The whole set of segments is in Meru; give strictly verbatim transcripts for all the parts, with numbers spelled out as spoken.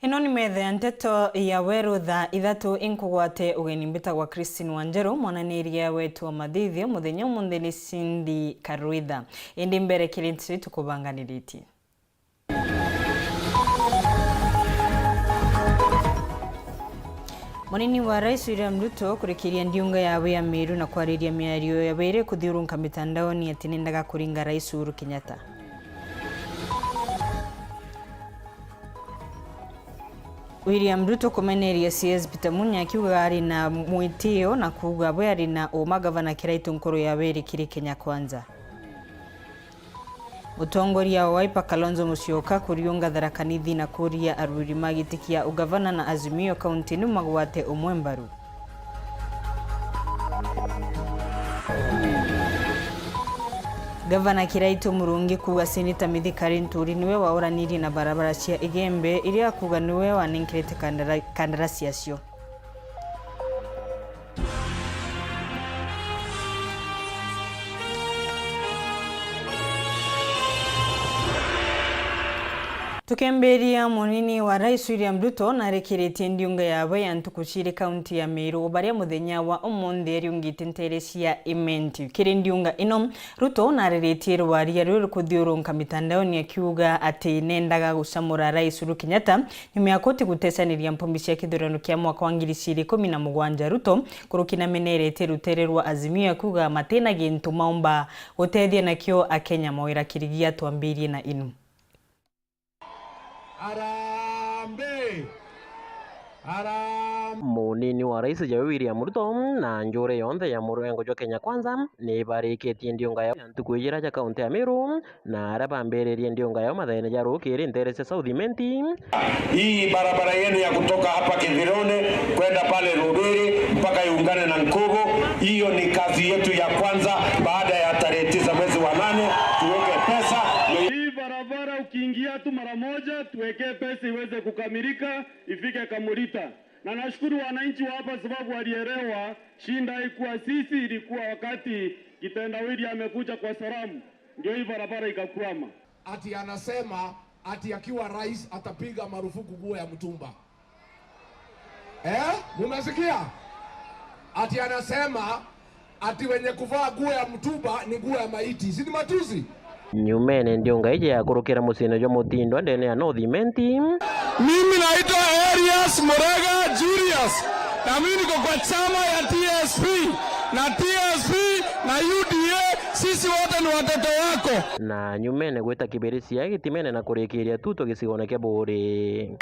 Ino ni metho ya nteto ya weru thaa ithatu. Inkugwate ugeni, mbitagwa Christine Wanjeru, mwananiria wetu wa mathithio muthenya umunthi ni Cindy Karwitha. Indi mbere kiri nteto itukubanganiritie. Munini wa Rais William Ruto kurikiria ndiunga yawe ya Meru na kwariria miario ya wiri kuthiurunka mitandaoni ati nendaga kuringa Rais Uhuru Kenyatta. William Ruto kumeneria C S Peter Munya akiuga ari na mwitio na kuuga we ari na uma gavana Kiraitu nkuru ya wiri kiri Kenya Kwanza. Mutongoria wa Wiper Kalonzo Musyoka kuriunga Tharaka Nithi na kuria aruri ma giti kia ugavana na Azimio kaunti ni magwate umwe mbaru. Gavana Kiraitu Murungi kuuga Seneta Mithika Linturi niwe wauranirie na barabara cia Igembe, iria akuuga niwe wanenkerete kandara-, kandarasi yacio. Tukemberia, munini wa Rais William Ruto narikiritie ndiunga yawe ya ntuku ciiri kaunti ya Meru, baria muthenya wa umunthi ariungite ntere cia Imenti. Kiri ndiunga ino, Ruto nariritie rwaria ruri kuthiurunka mitandaoni akiuga ati nendaga gucamura Rais Uhuru Kenyatta nyuma ya koti gutecaniria mpumbi cia kithurano kia mwaka wa ngiri ciiri ikumi na mugwanja. Ruto kuruki na menerete rutere rwa Azimio akuuga matina gintu maumba gutethia nakio Akenya. Mawira Kirigia, twambirie na inu. Harambee! Harambee! Munini wa Rais jawe William Ruto na njuri yonthe ya murengo jwa Kenya Kwanza ni barikitie ndiunga ya ntuku ijira ja kaunti ya Meru, na aria bambiririe ndiunga yao mathaene ja rukiri ntere cia South Imenti. Hii barabara yenu ya kutoka hapa Kithirone kwenda pale Rubiri mpaka iungane na Nkubu, hiyo ni kazi yetu ya kwanza baada ya tarehe tisa mwezi wa nane, tuweke pesa. Hii barabara ukiingia tu mara moja, tuwekee pesa iweze kukamilika, ifike Kamulita. Na nashukuru wananchi wa hapa sababu walielewa shida haikuwa sisi, ilikuwa wakati kitendawili amekuja kwa salamu, ndio hii barabara ikakwama. Ati anasema ati akiwa rais atapiga marufuku nguo ya mtumba. Eh? Mumesikia? Ati anasema ati wenye kuvaa nguo ya mtumba ni nguo ya maiti. Si ni matusi? Nyumene ndiunga iji yakurukira muciine jwa Mutindwa ndene ya North Imenti. Mimi naitwa Elias Murega Julius, na mimi niko kwa chama ya T S P, na T S P na U D A, sisi wote ni watoto wako. Na nyumene gwita kibirisia gitimene na kurikiria tuto gicigone kia Buuri.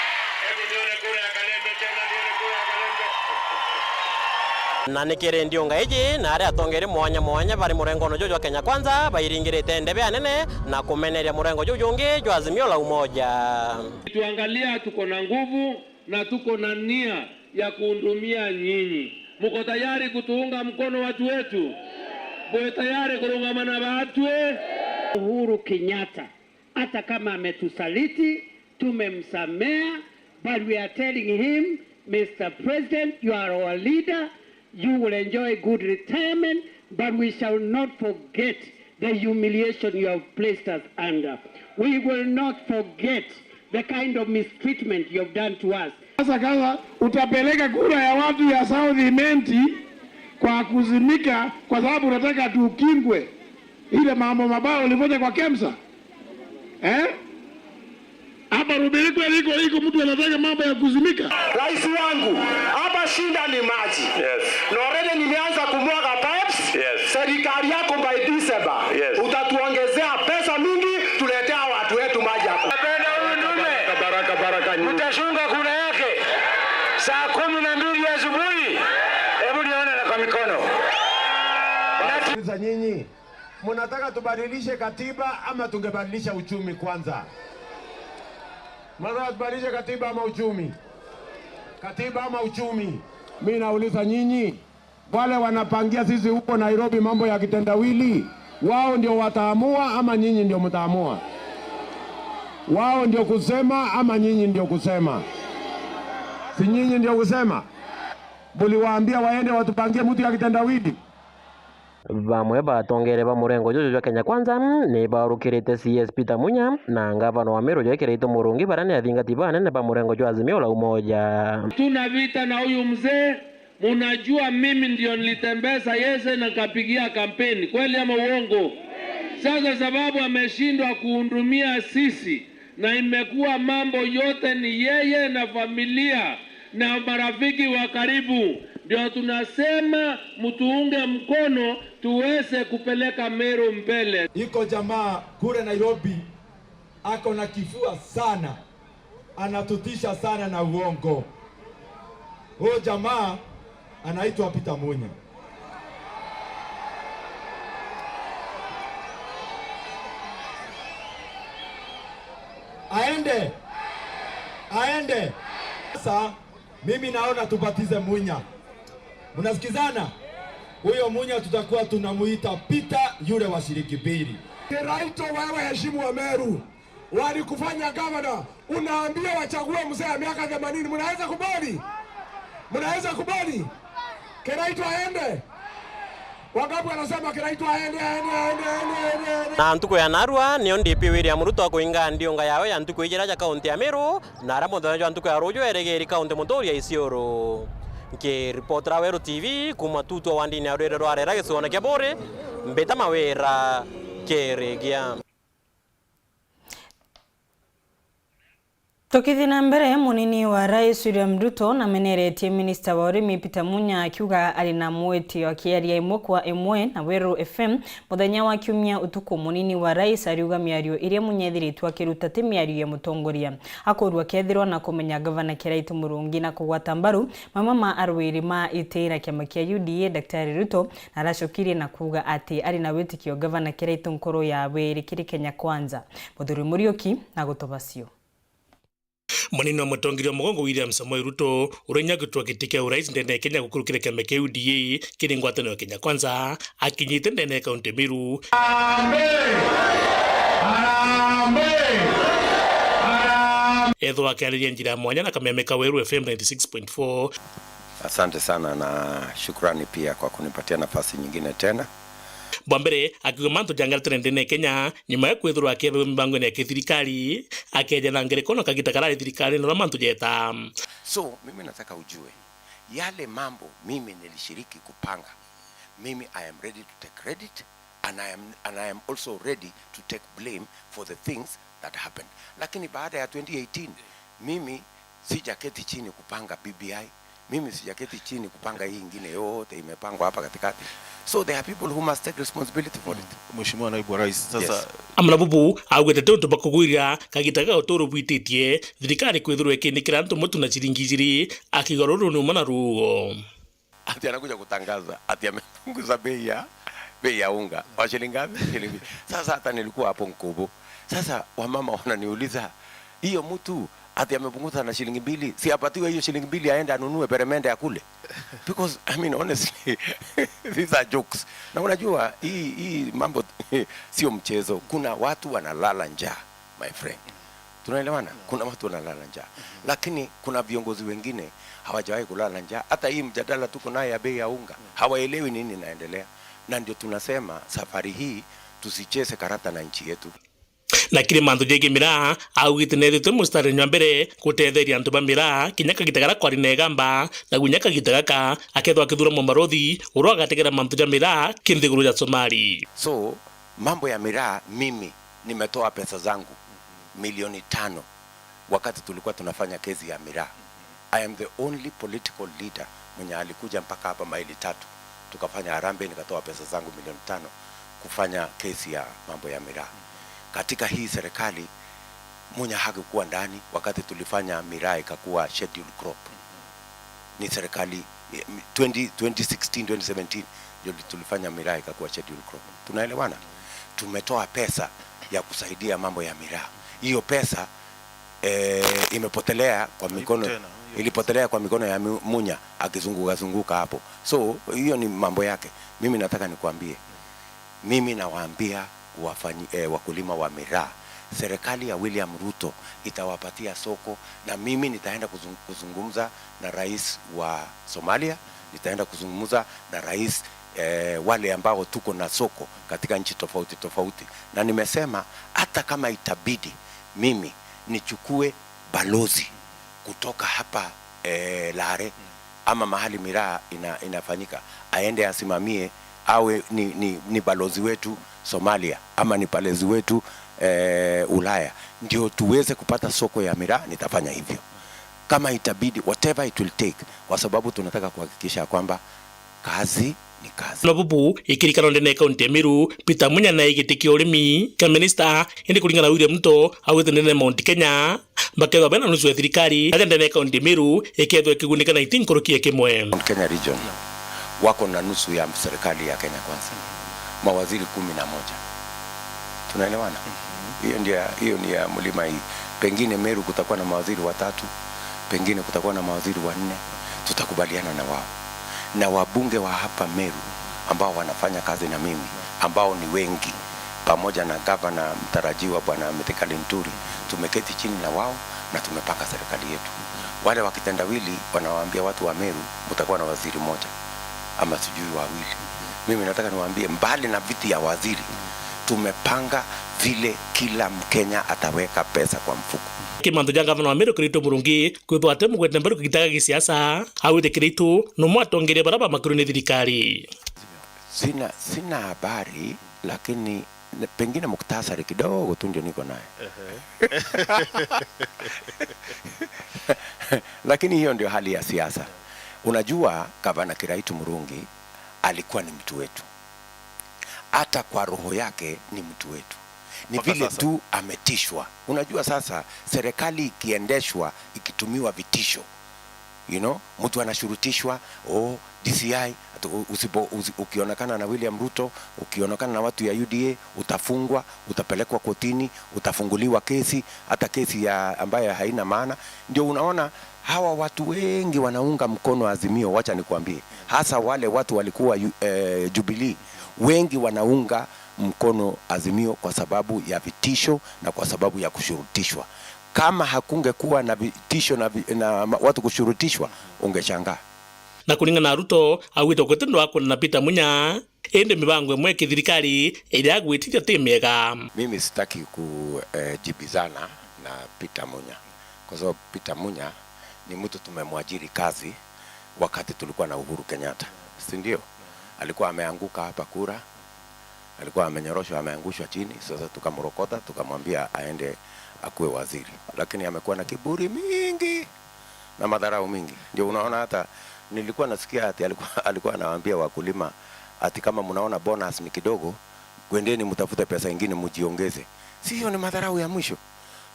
Na ni kiri ndiunga iji na aria atongeria mwanya mwanya bari murengone juju jwa Kenya Kwanza bairingirite ndebe anene na kumeneria murengo juju jungi jwa Azimio la Umoja. Tuangalia, tuko na nguvu na tuko na nia ya kuhudumia nyinyi. Mko tayari kutuunga mkono watu wetu? Mko tayari kurungama na batwi? Uhuru Kenyatta, hata kama ametusaliti, tumemsamea, but we are telling him, Mister President, you are our leader, you will enjoy good retirement, but we shall not forget the humiliation you have placed us under. We will not forget the kind of mistreatment you have done to us. Sasa kama utapeleka kura ya watu ya South Imenti kwa kuzimika kwa sababu unataka tukingwe ile mambo mabaya ulifanya kwa KEMSA? Eh? Hapa Rubiri kweli iko, iko mtu anataka mambo ya kuzimika? Rais wangu, hapa shida ni maji. Yes. Na already nimeanza kumwaga pipes. Yes. Serikali yako by December, yes, utatuongezea pesa mingi, tuletea watu wetu maji hapa. Napenda huyu ndume. Baraka, baraka, baraka nyingi. Mtashunga kura yake saa kumi na mbili asubuhi. Hebu nione na kwa mikono. Sasa nyinyi, mnataka tubadilishe katiba ama tungebadilisha uchumi kwanza? Mnataka tubadilishe katiba ama uchumi? Katiba ama uchumi? Mimi nauliza nyinyi, wale wanapangia sisi huko Nairobi mambo ya kitendawili, wao ndio wataamua ama nyinyi ndio mtaamua? Wao ndio kusema ama nyinyi ndio kusema? Si nyinyi ndio kusema? Muliwaambia waende watupangie mtu ya kitendawili? Bamwe ba atongeria ba murengo juju jwa Kenya Kwanza ni baurukirite C S Peter Munya na ngavana wa Meru Joy Kiraitu Murungi, baria ni athingati banene ba murengo jwa Azimio la Umoja. Tuna vita na huyu mzee, munajua mimi ndio nilitembeza yeye na nikapigia kampeni, kweli ama uongo? Sasa sababu ameshindwa kuhudumia sisi, na imekuwa mambo yote ni yeye na familia na marafiki wa karibu. Ndio tunasema mtuunge mkono tuweze kupeleka Meru mbele. Iko jamaa kule Nairobi ako na kifua sana, anatutisha sana na uongo. Huyo jamaa anaitwa Peter Munya. Aende. Aende. Sasa mimi naona tubatize Munya. Mnasikizana? Huyo Munya tutakuwa tunamuita Peter yule wa shilingi mbili. Kiraitu, wewe heshimu wa Meru. Walikufanya gavana, unaambia wachague mzee ya miaka themanini. Mnaweza kubali? Mnaweza kubali? Kiraitu aende? Wangapi wanasema Kiraitu aende, aende, aende, aende, aende, aende? Na ntuku ya narua, nio D P William Ruto akuinga ndiunga yawe ya ntuku ijira ja kaunti ya Meru, na aria muthenya jwa ntuku ya ruju erigiri kaunti muturia Isiolo. Nkiripotera Weru T V kuma Tutwa wandini ya rwiri rwa Rera gicigoone kia Buuri, mbita Mawira Kirigia. Tukithi na mbere, munini wa Rais William Ruto nameneretie minista wa urimi Peter Munya akiuga ari na mwitio akiaria imwe kwa imwe na Weru F M muthenya wa kiumia utuku. Munini wa Rais ariuga miario iria Munya ethiritwe akiruta ti miario ya mutongoria. Akurua akethirwa na kumenya Gavana Kiraitu Murungi na kugwata mbaru mamwe ma arwiri ma iti na kiama kia U D A Daktari Ruto, na aracokirie na kuuga ati ari na witikio Gavana Kiraitu nkoro yawe iri kiri Kenya Kwanza. Muthuri Muriuki na gutobacio. Munini wa mutongeria wa mugongo William Samoei Ruto, uria inya gutwa giti kia urais ndene ya Kenya gukurukira kiama kia U D A kiri ngwataniro ya Kenya Kwanza, akinyite ndene ya kaunti Meru. Harambee! Harambee! Harambee! Ethwa akiariria njira ya mwanya na kameme ka Weru F M ninety six point four. Asante sana na shukrani pia kwa kunipatia nafasi nyingine tena. Bwa mbere, akiuga mantu jangaratene ndene ya Kenya, nyuma ya kwithirwa akiethagwa mibangone ya kithirikari, akeja na ngerekano kagita karari thirikarine uria mantu jeta. So, mimi nataka ujue, yale mambo mimi nilishiriki kupanga, mimi I am ready to take credit and I am, and I am also ready to take blame for the things that happened. Lakini baada ya twenty eighteen, mimi sijaketi chini kupanga B B I. Mimi sijaketi chini kupanga hii ingine yote imepangwa hapa katikati. So there are people who must take responsibility for it. Mheshimiwa Naibu wa Rais, sasa. Yes. Amwe na bubu augite ti untu bwa kugwira kagita ga uturo bwititie thirikari kwithirwa ikinikira antu mutu na ciringi ijiri, akiuga ruru ni uma na ruo. Ati anakuja kutangaza ati amepunguza bei ya, bei ya unga. Wa shilingi ngapi? Shilingi. Sasa hata nilikuwa hapo Nkubu. Sasa wamama wananiuliza, "Hiyo mtu ati amepunguza na shilingi mbili, si apatiwe hiyo shilingi mbili aende anunue peremende akule?" Because, I mean, honestly, these are jokes. Na unajua, hii, hii mambo sio mchezo. Kuna watu wanalala njaa, my friend. Tunaelewana? Kuna watu wanalala njaa. Lakini kuna viongozi wengine hawajawahi kulala njaa. Hata hii mjadala tuko naye ya bei ya unga, hawaelewi nini inaendelea. Na ndio tunasema safari hii tusicheze karata na nchi yetu. Na kiri mantu jegie miraa, augite neethitwe mustarini jwa mbere gutetheria antu ba miraa, kinya kagita karia kwari na igamba, na kinya kagita gaka, akethwa akithura mubarothi uria agategera mantu ja miraa ki nthiguru ya Somali. So, mambo ya miraa, mimi nimetoa pesa zangu milioni tano wakati tulikuwa tunafanya kesi ya miraa. I am the only political leader mwenye alikuja mpaka hapa Maili Tatu, tukafanya harambee, nikatoa pesa zangu milioni tano kufanya kesi ya mambo ya miraa. Katika hii serikali, Munya hakukuwa ndani wakati tulifanya miraa ikakuwa scheduled crop. Ni serikali, eh, twenty, twenty sixteen, twenty seventeen ndio tulifanya miraa ikakuwa scheduled crop. Tunaelewana? Tumetoa pesa ya kusaidia mambo ya miraa. Hiyo pesa eh, imepotelea kwa mikono, tena, hiyo ilipotelea kwa mikono ya Mu-, Munya akizunguka zunguka hapo. So, hiyo ni mambo yake. Mimi nataka nikwambie, mimi nawaambia wafanyi-, eh, wakulima wa miraa, serikali ya William Ruto itawapatia soko, na mimi nitaenda kuzung-, kuzungumza na rais wa Somalia, nitaenda kuzungumza na rais eh, wale ambao tuko na soko katika nchi tofauti tofauti. Na nimesema hata kama itabidi mimi nichukue balozi kutoka hapa, eh, Lare ama mahali miraa ina-, inafanyika, aende asimamie, awe ni, ni, ni balozi wetu Somalia ama ni balozi wetu, eh, Ulaya, ndio tuweze kupata soko ya miraa, nitafanya hivyo. Kama itabidi, whatever it will take, kwa sababu tunataka kuhakikisha kwamba kazi ni kazi. No bubu, ikirikano ndene ya kaunti ya Meru, Peter Munya na giti kia urimi kia minista, indi kuringana na William Ruto, augite ndene ya Mount Kenya, bakethwa bena nusu ya thirikari, aja ndene ya kaunti ya Meru, ikethwa ikigunika na iti nkuruki ya kimwe. Mount Kenya region wako na nusu ya serikali ya Kenya Kwanza, mawaziri kumi na moja. Tunaelewana? Hiyo ndio, hiyo ni ya mlima hii. Pengine Meru kutakuwa na mawaziri watatu, pengine kutakuwa na mawaziri wanne, tutakubaliana na wao. Na wabunge wa hapa Meru ambao wanafanya kazi na mimi, ambao ni wengi, pamoja na gavana mtarajiwa Bwana Mithika Linturi, tumeketi chini na wao na tumepanga serikali yetu. Wale wa kitendawili wanawaambia watu wa Meru, "Mtakuwa na waziri moja ama sijui wawili." Mimi nataka niwaambie, mbali na viti ya waziri, tumepanga vile kila Mkenya ataweka pesa kwa mfuko. Ki mantu ja gavana wa Meru Kiraitu Murungi kwithwa ati mugwete mbaru kugitaga gisiasa, augite Kiraitu numwe atongeria bara ba makuru ni thirikari. Sina, sina habari, lakini ne-, pengine muktasari kidogo tu ndio niko naye. Lakini hiyo ndio hali ya siasa. Unajua, gavana Kiraitu Murungi alikuwa ni mtu wetu. Hata kwa roho yake ni mtu wetu. Ni vile tu ametishwa. Unajua, sasa serikali ikiendeshwa ikitumiwa vitisho, you know, mtu anashurutishwa, "Oh, D C I, atu-, u-, usipo-, usi-, ukionekana na William Ruto, ukionekana na watu ya U D A, utafungwa, utapelekwa kotini, utafunguliwa kesi, hata kesi ya ambayo haina maana." Ndio unaona hawa watu wengi wanaunga mkono Azimio, wacha nikwambie, hasa wale watu walikuwa yu-, eh, Jubilee, wengi wanaunga mkono Azimio kwa sababu ya vitisho na kwa sababu ya kushurutishwa. Kama hakungekuwa na vitisho na vi-, na ma-, watu kushurutishwa, ungeshangaa. Na kuringana na Ruto, augite guti ndu akwendana na Peter Munya, indi mibango imwe ya kithirikari iria agwitirie ti miega. Mimi sitaki ku, eh, jibizana na Peter Munya, kwa sababu Peter Munya ni mtu tumemwajiri kazi wakati tulikuwa na Uhuru Kenyatta, si ndio? Alikuwa ameanguka hapa kura, alikuwa amenyoroshwa, ameangushwa chini. Sasa tukamrokota, tukamwambia aende akuwe waziri, lakini amekuwa na kiburi mingi na madharau mingi. Ndio unaona hata nilikuwa nasikia ati alikuwa, alikuwa anawaambia wakulima ati, "Kama mnaona bonus ni kidogo, kwendeni mtafute pesa ingine mjiongeze." Si hiyo ni madharau ya mwisho?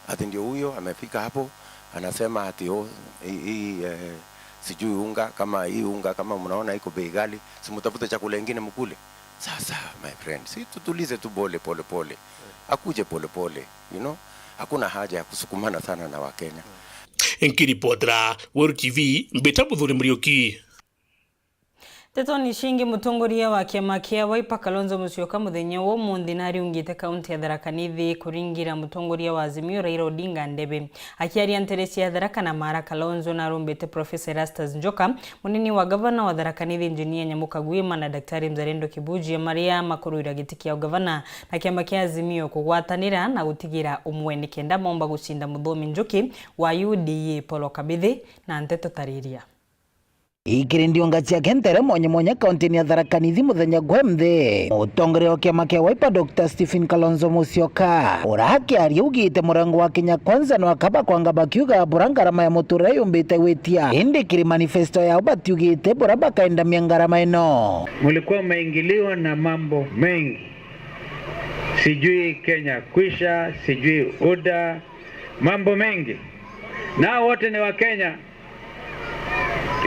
Ati ndio huyo amefika hapo, anasema ati, "Oh, hii, hii, eh, sijui unga, kama hii unga, kama mnaona iko bei ghali, si mtafute chakula ingine mkule." Sasa, my friend, si tutulize tu pole, pole, pole. Akuje pole, pole, you know? Hakuna haja ya kusukumana sana na Wakenya. Nkiripotera Weru T V, mbita Muthuri Muriuki. Ntetoni cingi, mutongoria wa kiama kia Wiper Kalonzo Musyoka muthenya wa umunthi nariungite kaunti ya Tharaka Nithi kuringira mutongoria wa Azimio Raila Odinga ndebe. Akiaria ntere cia Tharaka na Mara, Kalonzo narumbite Professor Erastus Njoka, munini wa gavana wa Tharaka Nithi Engineer Nyamuka Gwima na Daktari Mzalendo Kibujia maria makuruira giti kia ugavana na kiama kia Azimio kugwatanira na gutigira umwe nikenda momba gucinda muthomi njuki wa U D A Paul Kabithi na nteto tariria. Ikiri ndiunga ciake ntere mwanya mwanya kaunti-ini ya Tharaka Nithi muthenya gwa imthi, mutongoria wa kiama kia Wiper Doctor Stephen Kalonzo Musyoka, ura akiaria augite murengo wa Kenya Kwanza no akaba kwanga bakiuga bura ngarama ya muturire yumbite gwitia, indi kiri manifesto yao batiugite bura bakaendamia ngarama ino. Mulikuwa mmeingiliwa na mambo mengi, sijui Kenya Kwisha, sijui UDA, mambo mengi, nao wote ni wa Kenya.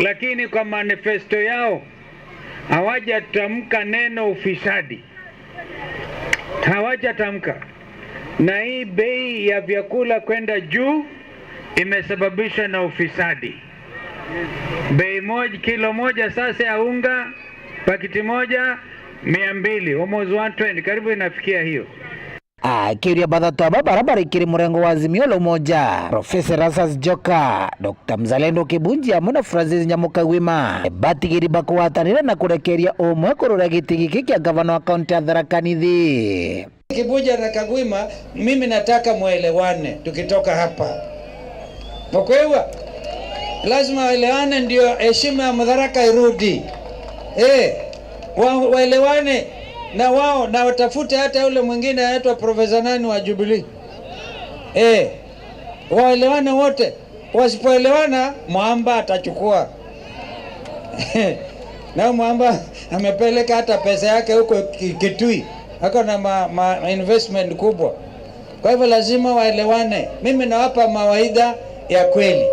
Lakini kwa manifesto yao hawajatamka neno ufisadi, hawajatamka. Na hii bei ya vyakula kwenda juu imesababishwa na ufisadi. Bei moja, kilo moja sasa ya unga, pakiti moja, mia mbili, almost one twenty, karibu inafikia hiyo. Akiuria bathatu aba bara bari kiri murengo wa Azimio la Umoja, Profesa Erastus Joka, Doctor Mzalendo Kibunji amwe na Francis Nyamukagwima, batigiri bakugwatanira na kurekeria umwe kurura giti giki kia gavana wa kaunti ya Tharaka Nithi. Kibunji na Kagwima, mimi nataka mwelewane tukitoka hapa. Mkwewa, lazima waelewane ndio heshima ya Mutharaka irudi. Eh, wa-, waelewane na wao na watafute hata yule mwingine anaitwa Profesa nani wa Jubilee. Eh, waelewane wote. Wasipoelewana, Mwamba atachukua. Na Mwamba amepeleka hata pesa yake huko Ki-, Kitui. Ako na ma, ma investment kubwa. Kwa hivyo lazima waelewane. Mimi nawapa mawaidha ya kweli.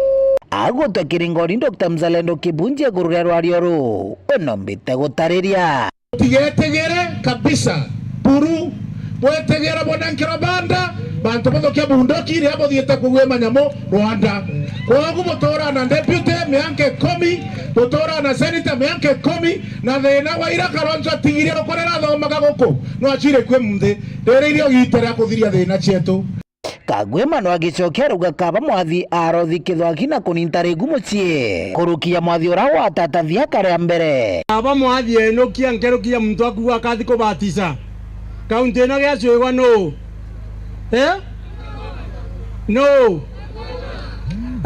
Agutwa kiringoni, Doctor Mzalendo Kibunji iguru ria rwario ruu, unombite gutariria. Tigetegere kabisa. Buru, bwetegera bwana nkirobanda, bantu bathukia bunduki iria buthiite kugwima nyamu Rwanda. Kwogu buturaa na deputy mianka ikumi, buturaa na senator mianka ikumi, na thina wa ira Kalonzo atigirie ukurira athomaga guku, no acire kwi munthi. Riri irio giite ria kuthiria thina cietu. Kagwima no agicokia arauga kaba mwathi arothi kithwaki na kuninta rigu mucii, kurukia mwathi ura watatathia kare mbere. Kaba mwathi enukia nkerukia muntu akuga akathi kubatisa. Kaunti ino giacwigwa nuu? Eh? Nuu?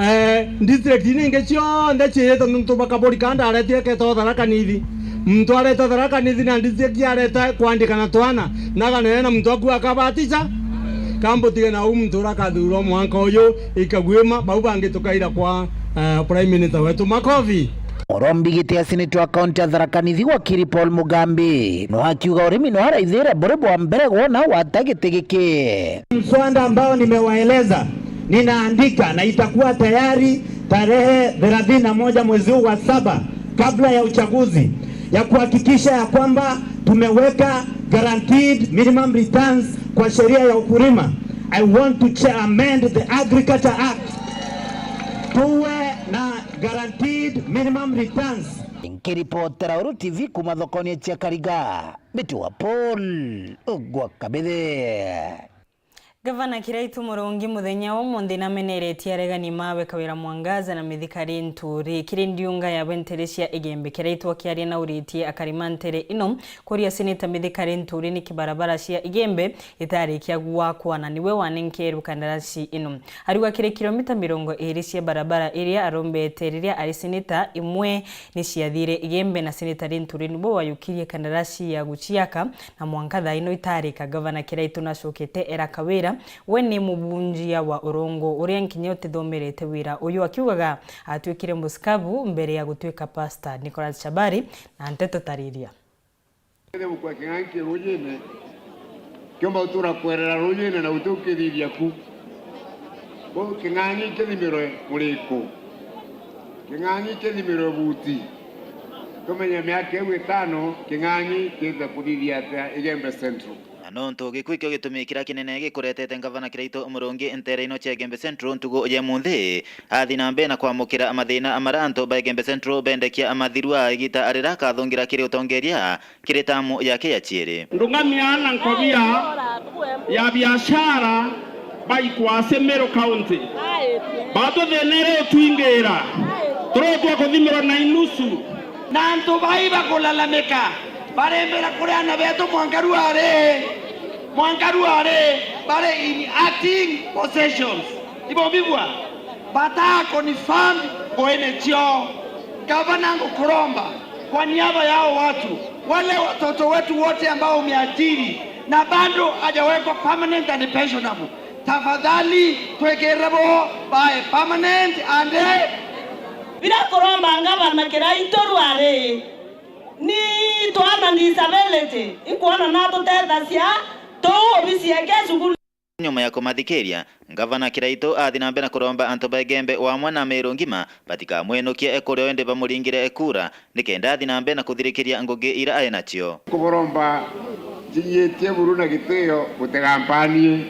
Eh, district ningi cionthe ciirite nuntu bakaburi ka ndaretire ketwa Tharaka Nithi. Muntu areta Tharaka Nithi na district areta kwandika na twana, naganene na muntu aku akabatisa. Kambutige na uu muntu uria akathurwa mwanka uyu ikagwima, bau bangi tukaira kwa, eh, Prime Minister wetu. Makofi. Murombi giti ya seneta wa kaunti ya Tharaka Nithi wakiri Paul Mugambi no akiuga urimi no araithire buri bwa mbere gwona wata giti giki. Mswada ambao nimewaeleza ninaandika na itakuwa tayari tarehe thelathini na moja mwezi huu wa saba kabla ya uchaguzi, ya kuhakikisha ya kwamba tumeweka guaranteed minimum returns kwa sheria ya ukulima. I want to cha-, amend the Agriculture Act. Tuwe na guaranteed minimum returns. Nkiripotera Uru T V kuma thokoni cia Kariga, Mbiti wa Paul Ugwa Kabithe. Gavana Kiraitu Murungi muthenya wa umunthi nameneretie aregani mawe Kawira Mwangaza na Mithika Linturi kiri ndiunga ya bwe ntere cia Igembe. Kiraitu akiaria nauritie akari ma ntere ino kuria seneta Mithika Linturi niki barabara cia Igembe itarikia gwakwa na niwe wanenkerwe kandarasi ino. Ariuga kiri kilomita mirongo iri cia barabara iria arombete riria ari seneta imwe ni ciathire Igembe na seneta Linturi nibo wayukirie kandarasi ya guciaka na mwanka thaa ino itarika. Gavana Kiraitu nacokete era Kawira we ni mubunjia wa Urongo uria nkinya utithomerete wira uyu, akiugaga atwikire musikabu mbere ya gutwika pasta. Nicholas Chabari na nteto tariria. Kethia gukua king'ang'i ki ruujine, kiumba gutura kwerera ruujine na guti ukithithia ku. Kwou king'ang'i kithimirwe muriku. King'ang'i kithimirwe buti. Tumenye miaka iu itano, king'ang'i kiite kuthithia atia Igembe Central. Na nontu gikuu ikio gitumi kiria kinene gikuretete ngavana Kiraitu Murungi ntere ino cia Igembe Central ntugu ya munthi, athi na mbere na kwamukira mathina maria antu ba Igembe Central bendekia mathiru a igita arira akathungira kiri utongeria kiri tamu yake ya ciiri. Ndung'amia na nkobia ya biashara baikwa ase Meru County. Batuthinire utwingira. Turotwa kuthimirwa na inusu. Na antu bai bakulalamika, barembera kuri aana betu mwanka ruari, mwanka ruari, bari in acting possessions. Ibo mbigua? Bataa confirm nguine ciao. Gavana, ngukuromba kwa niaba yao watu, wale watoto wetu wote ambao umeajiri na bado hajawekwa permanent and pensionable, tafadhali twekere bo bae permanent and... Biria kuromba ngavana Kiraitu ruari, ni twana disability, inkwona natutethacia tuu obisi yake cukuru. Nyuma ya kumathikiria, ngavana Kiraitu athi na mbere na kuromba antu ba Igembe wamwe na Meru ngima batikamwinukie ekurio indi bamuringire ekura nikenda athi na mbere na kuthirikiria ngugi ira ari nacio. Kuburomba njinyitie buru na gitio, butigampanie.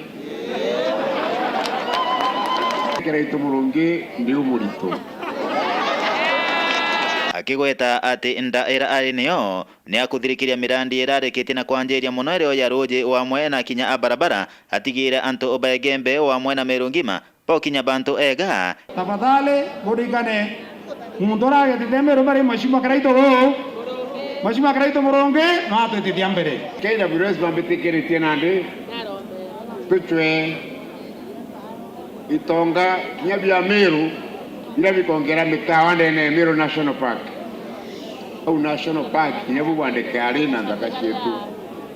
Kiraitu Murungi ndi umuritu. Akigweta ati ndaira ari niyo ni akuthirikiria mirandi irarikitie na kwanjiria mono irio ya ruuji wamwe na kinya a barabara, atigire antu ba Igembe wamwe na Meru ngima bokinya bantu ega. Tafadhali, burikane, muntu uragetite Meru bari Mheshimiwa Kiraitu uu, Mheshimiwa Kiraitu Murungi, no atwitithia mbere. K W S bambitikiritie nandi tucwe itonga kinya bia Meru, biria bikongera mitawa ndene ya Meru National Park. Au National Park, kinya bu bwandike ari na nthaka cietu.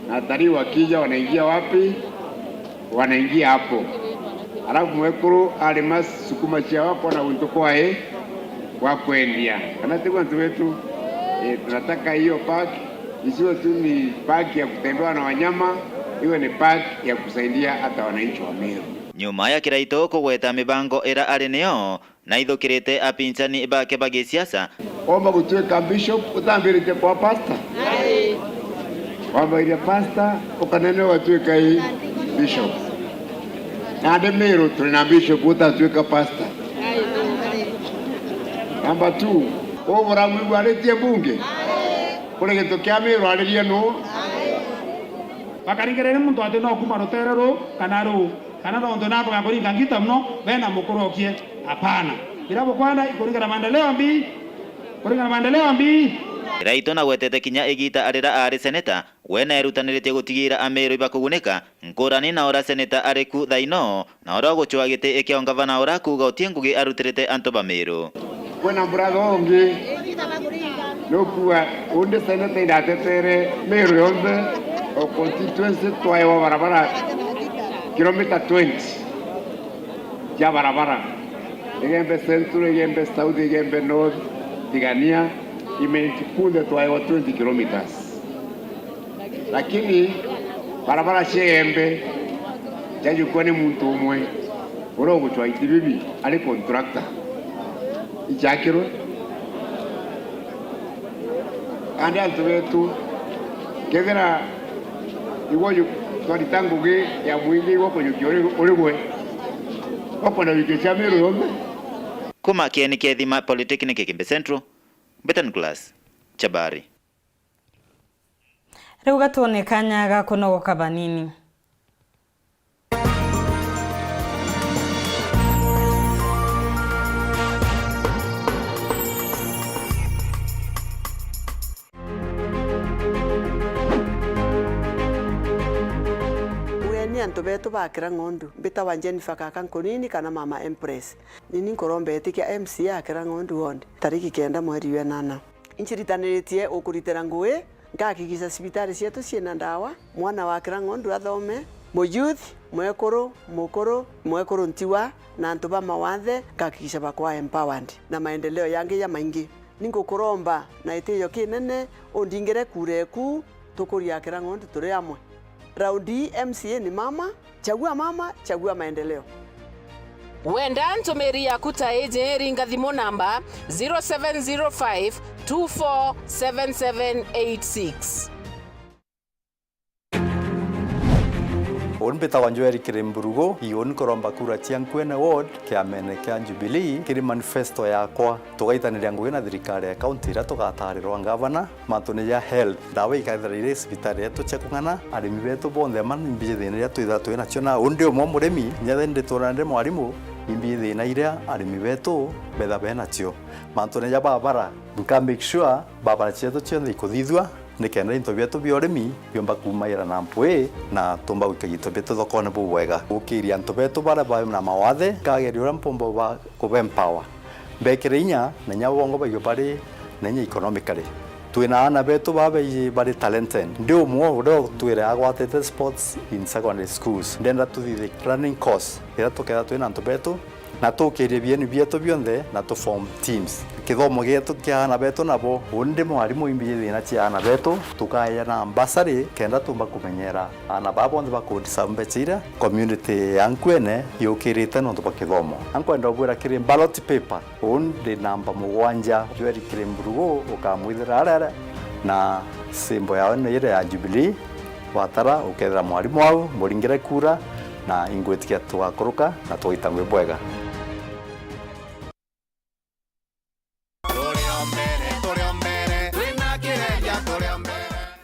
Na atalii wakija wanaingia wapi? Wanaingia hapo. Alafu mwekuru arima sukuma ciao akona guntu kwae gwa kwendia. Kana tiguo antu betu? Eh, tunataka hiyo park isiwe tu ni park ya kutembewa na wanyama, iwe ni park ya kusaidia hata wananchi wa Meru. Nyuma ya Kiraitu kugweta mibango ira ari niyo, naithukirite apinzani bake ba gisiasa. Womba gutuika bishop utambiritie kwa pastor? Wambairia pastor, ukanene ugatuika i bishop. Nandi Meru turi na bishop utatuika pastor. Number two, ubura mwigwaritie mbunge? Kuri gintu kia Meru aririe nu? Bakaringirira muntu ati no kuma rutere ru kana ru, kana nontu nakwenda kuringa ngita muno, bena mukuru okie. Hapana. Biria bukwenda ikuringana maendeleo mbi, kuringana maendeleo mbi. Kiraitu nagwetete kinya igita arira ari seneta, we nerutaniritie gutigira Ameru ibakugunika, nkurani na ura seneta ari ku thaino, na ura ugucwa giti kia ungavana ura akuuga uti ngugi arutirite antu ba Meru. Kwina brother ungi nukua undi seneta indatetere Meru yonthe, o constituency twaewa barabara kilomita twenty cia barabara, Igembe Central, Igembe South, Igembe North, Tigania, Imenti, kunthe twaewa twenty kilometers. Lakini barabara cia Igembe ciajukua ni muntu umwe uria ugucwa itibibi ari contractor. Ichakirwe. Kandi antu betu, kethira igwe ju-, twarita ngugi ya mwingi igwe kujukia uri, uri gwe, ukwenda jukia cia Meru yonthe? Kuma Kieni Kethima Polytechnic Igembe Central, Mbeta Nicholas Chabari. Riu gatwone kanya ga kunogoka banini. Ugeni antu betu ba Kirang'ondu, mbitawa Jennifer Kaka Nkunini kana Mama Empress. Nini nkuromba itikia M C A a Kirang'ondu Ward, tariki kenda mweri wa enana. Inciritaniritie ukuritira ngui, nkahakikisha cibitari cietu ciina ndawa, mwana wa Kirang'ondu athome, muyouth, mwekuru, mukuru, mwekuru ntiwa, na antu ba mawathe, nkahakikisha bakwa empowered, na maendeleo yangi jamaingi. Ningukuromba na gitiio kinene undingire kura eku, tukuria Kirang'ondu turi amwe. Raundi ii M C A ni mama, chagua mama, chagua maendeleo. Wenda ntumiri yaku ta iji, ringa thimu namba zero seven zero five two four seven seven eight six. Uni mbitagwa Joel Kirimburugu, uni nkuromba kura cia Nkuene Ward kiamene kia Jubilee kiri manifesto yakwa. Tugaitaniria ngugi na thirikari ya kaunti iria tugatarirwa ngavana. Mantune ja health, ndawa ikethira iri cibitari yetu cia kung'ana, arimi betu bonthe ma nimbi thina iria twithira twi nacio na undi umwe murimi, nyethe nditura ndi mwarimu, nimbi thina iria arimi betu betha be nacio. Mantune ja barabara, nka make sure barabara cietu cionthe ikuthithua, nikenda into bietu bia urimi biumba kumaira na mpwi na tumba gwika into bietu thokone bubwega. Gukiria antu betu baria bari na mawathe, nkageria uria mpumba ba kube empower. Mbekire inya na inya bongwa baigwe bari na inya economically. Twina aana betu baba baiji bari talented. Ndi umwe uria utwire agwatite sports in secondary schools. Ndenda tuthithie running course iria tukethira twina antu betu na tukirie bieni bietu bionthe na tu form teams. Kithomo gietu kia aana betu nabo, undi mwarimu imbi thina cia aana betu, tukaeana bursary kenda tumba kumenyera aana baa bonthe bakudeserve mbeca iria community ya Nkuene yukirite nontu bwa kithomo. Ankwenda ubwira kiri ballot paper, uu ndi namba mugwanja, Joel Kirimburugu ukamwithira arere na symbol yawe ni iria ya Jubilee. Watara ukethira mwarimu au, muringire kura, na ingwitikia tugakuruka na tugaita ngui bwega. Turi o mbere, turi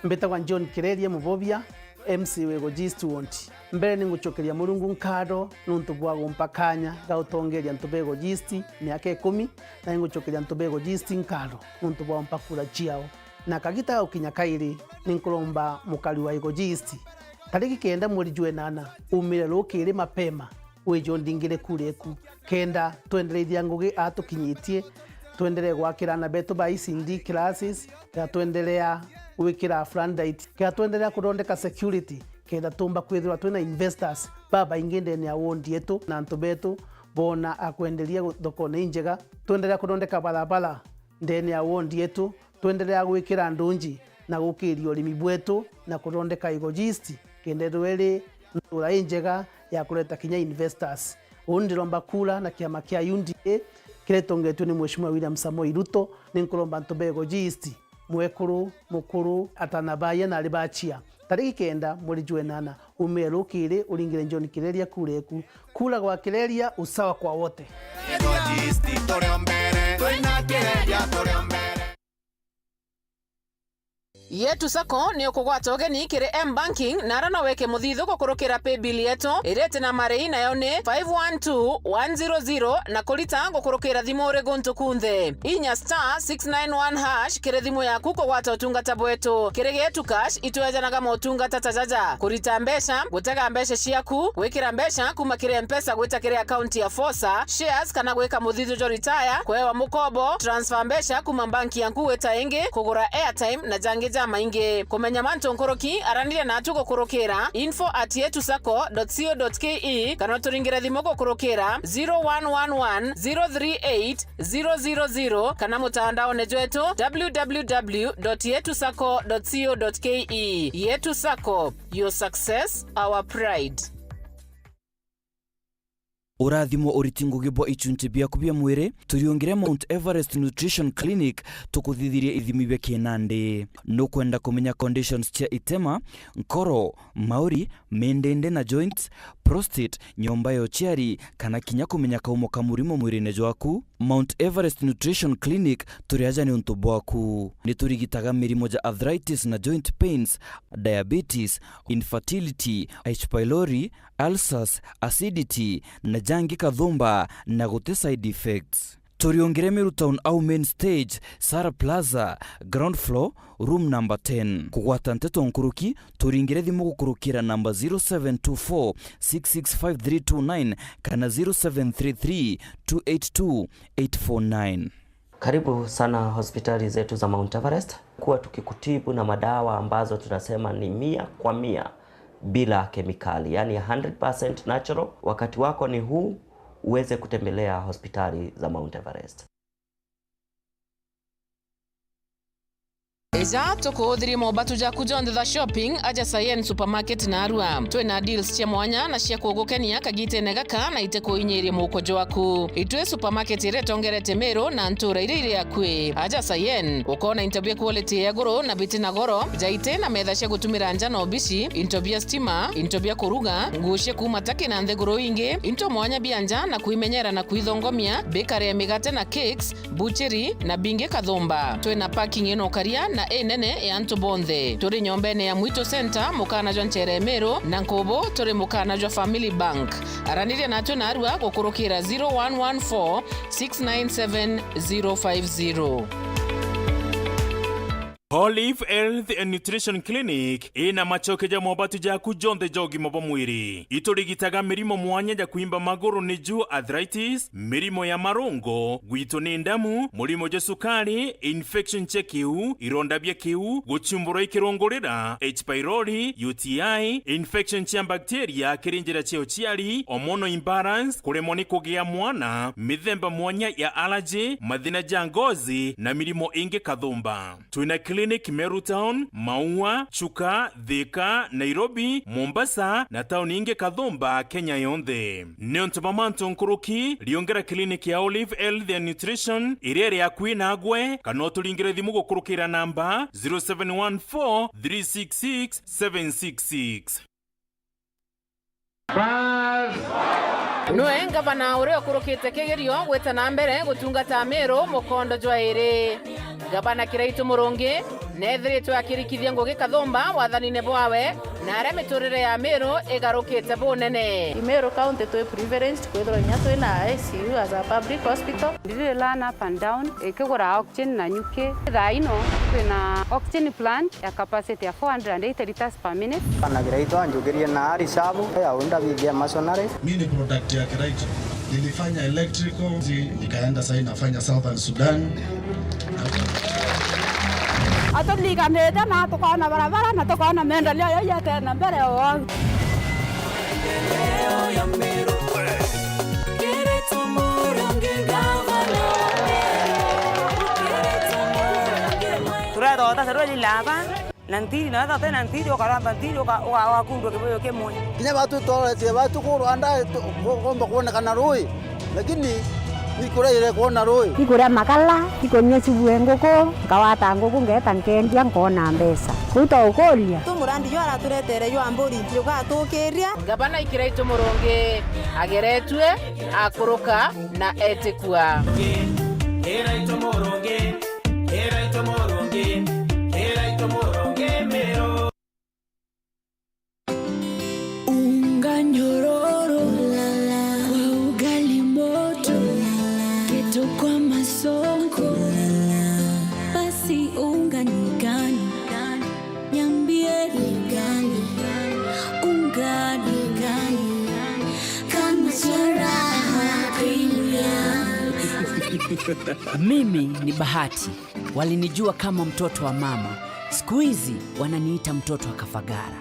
Mbitagwa John Kireria Mubobia, M C wa Igoji East Ward. Mbere ni ngucokeria Murungu nkatho nuntu bwa gumpa kanya ga utongeria antu ba Igoji East miaka ikumi, na ni ngucokeria antu ba Igoji East nkatho nuntu bwa gumpa kura ciao. Na kagita ga gukinya kairi, ni nkuromba mukari wa Igoji East, tariki kenda mweri jwa inana, umire rukiri mapema, wije undingire kura eku, kenda twendereithia ngugi aa tukinyitie, twenderee gwakira aana betu ba E C D classes, kenda twenderea gwikira floodlight, kenda twenderea kuthondeka security, kenda tuumba kwithirwa twina investors babaingi ndene ya ward yetu, na antu betu boona a kwenderia thokone injega, twenderea kuthondeka barabara ndene ya ward yetu, twenderea gwikira ndunji na gukiria urimi bwetu na kuthondeka Igoji East, kenda ithirwa iri ntura injega ya kureta kinya investors. Uu ndiromba kura na kiama kia U D A kiria gitongetue ni Mheshimiwa William Samoei Ruto, ni nkuromba antu ba Igoji East, mwekuru, mukuru, atana baaya na ari bachia, tariki kenda mweri jwa inana, umire rukiri uringire John Kireria kura eku. Kura kwa Kireria, usawa kwa wote. Igoji East turi o mbere, twina Kireria turi o mbere. Yetu Sacco ni ukugwata ugeni kiri M-Banking, na ara no wike muthithu gukurukira paybill yetu iria iti na marei, nayo ni five one two one zero zero, na kurita gukurukira thimu uri guntu kunthe. Inya star six nine one hash kiri thimu yaku kugwata utungata bwetu. Kiri Getu Cash, itwejanaga motungata ta jaja: kurita mbeca, gutega mbeca ciaku, gwikira mbeca kuma kiri M-Pesa gwita kiri akaunti ya Fosa, shares kana gwika muthithu jwa retire, kwewa mukobo, transfer mbeca kuma banki yaku gwita ingi, kugura airtime na jangi jamaingi. Kumenya mantu nkuruki, araniria natu gukurukira info at yetu sacco dot co dot ke kana uturingire thimu gukurukira zero one one one zero three eight zero zero zero kana mutandaone jwetu w w w dot yetu sacco dot co dot ke. Yetu Sacco, your success, our pride. Urathimwo uriti ngugi bwa ichunchi biaku bia mwiri, turiungire Mount Everest Nutrition Clinic, tukuthithirie ithimi bia kinandi. Nukwenda kumenya conditions cia itema, nkoro, mauri, mindindi na joints, prostate, nyomba ya uciari, kana kinya kumenya kaumo ka murimo mwirine jwaku? Mount Everest Nutrition Clinic turi aja niuntu bwaku. Ni turigitaga mirimo ja arthritis na joint pains, diabetes, infertility, H. pylori, ulcers, acidity, na jangi kathumba, na guti side effects. Turiungire Meru Town au main stage, Sara Plaza, ground floor, room number ten. Kugwata nteto nkuruki, turingire thimu gukurukira namba zero seven two four six six five three two nine kana zero seven three three two eight two eight four nine. Karibu sana hospitali zetu za Mount Everest. Kuwa tukikutibu na madawa ambazo tunasema ni mia kwa mia bila kemikali, yani hundred percent natural. Wakati wako ni huu, uweze kutembelea hospitali za Mount Everest. Ija tukuuthirie mobatu jaku jonthe ja shopping aja Sayen Supermarket narua. Twina deals cia mwanya na cia kugukenia kagitene gaka na itikuinyiria muhuko jwaku. Itwi supermarket iria itongerete Meru na ntura iria iri akui. Aja Sayen, ukoona into bia quality ya iguru na biti na goro, jaiti na metha cia gutumira nja na obici, into bia stima, into bia kuruga, nguo cia kuuma Turkey na nthiguru ingi, into mwanya bia nja na kwimenyera na kwithongomia, bakery ya migate na cakes, buchiri na bingi kathumba. Twina parking ina ukaria na inene ya antu bonthe. Turi nyombene ya Mwitu Center, mukana jwa Nchere Meru, na nkubu turi mukana jwa Family Bank. Araniria natwe narua gukurukira zero one one four six nine seven zero five zero. Olive Health and Nutrition Clinic ina macoke ja mobatu jaku jonthe ja ugima bwa mwiri. Iturigitaga mirimo mwanya ja kwimba maguru, niju arthritis, mirimo ya marungo, gwitwo ni ndamu, murimo jwa cukari, infection cia kiu, ironda bia kiu, guchumburwa ikirungurira, H. pylori, U T I, infection cia bacteria kiri njira cia uciari, hormonal imbalance, kuremwa ni kugia mwana, mithemba mwanya ya allergy, mathina ja ngozi, na mirimo ingi kathumba. Twina clinic Meru Town, Maua, Chuka, Thika, Nairobi, Mombasa, na tauni ingi kathumba Kenya yonthe. Niuntu bwa mantu nkuruki, riungera clinic ya Olive Health and Nutrition iria iri akui nagwe, kana uturingire thimu gukurukira namba zero seven one four three six six seven six six. Bas. Nwe ngavana uria ukurukite kigerio gwita na mbere gutungata Meru mukondo jwa iri. Ngavana Kiraitu Murungi Neethiritwe akirikithia ngugi kathumba wathanine bwawe, na aria miturire ya Meru igarukite bunene. I Meru County twi privileged kwithirwa inya twina I C U as a public hospital. Ndiri learn up and down, ikigura oxygen na nyuki. Thaa ino twina oxygen plant ya capacity ya four hundred and eighty liters per minute. Anagira itu anjukirie na ari shabu ya unda bithia masonary. Mi ni product ya Kiraito. Nilifanya electrical, zi-, nikaenda sasa inafanya Southern Sudan. Aturiganite na tukona barabara na tukona maendeleo yau yatena mbere o au. Turethota serweli laba. Na ntiri, na wethira utina ntiri, ukaramba ntiri, uka-, uka-, ugakundwa kibuyu kimwe. Kinya batu tworetie batu ku Rwanda, tu-, ku-, kumba kwonekana rui, lakini ikuraire kwona rui. Ikuria makala, ikunyua cibue nguku, nkawata nguku, ngeeta nkendia, nkona mbeca. Kuu twaukuria. Tu murandi jwa araturetere jwa mburi, jugatukiria. Ngavana Ikiraitu Murungi ageretue, akuruka na etikua. Kiraitu Murungi. Kiraito Murungi, Kiraito Murungi Meru. Unga nyororo kwa ugali moto, keto kwa masonko, basi unga ni gani? Niambie ni gani? Unga ni gani? Kama cha Raha Premium. Mimi ni Bahati. Walinijua kama mtoto wa mama. Siku hizi wananiita mtoto wa Kafagara.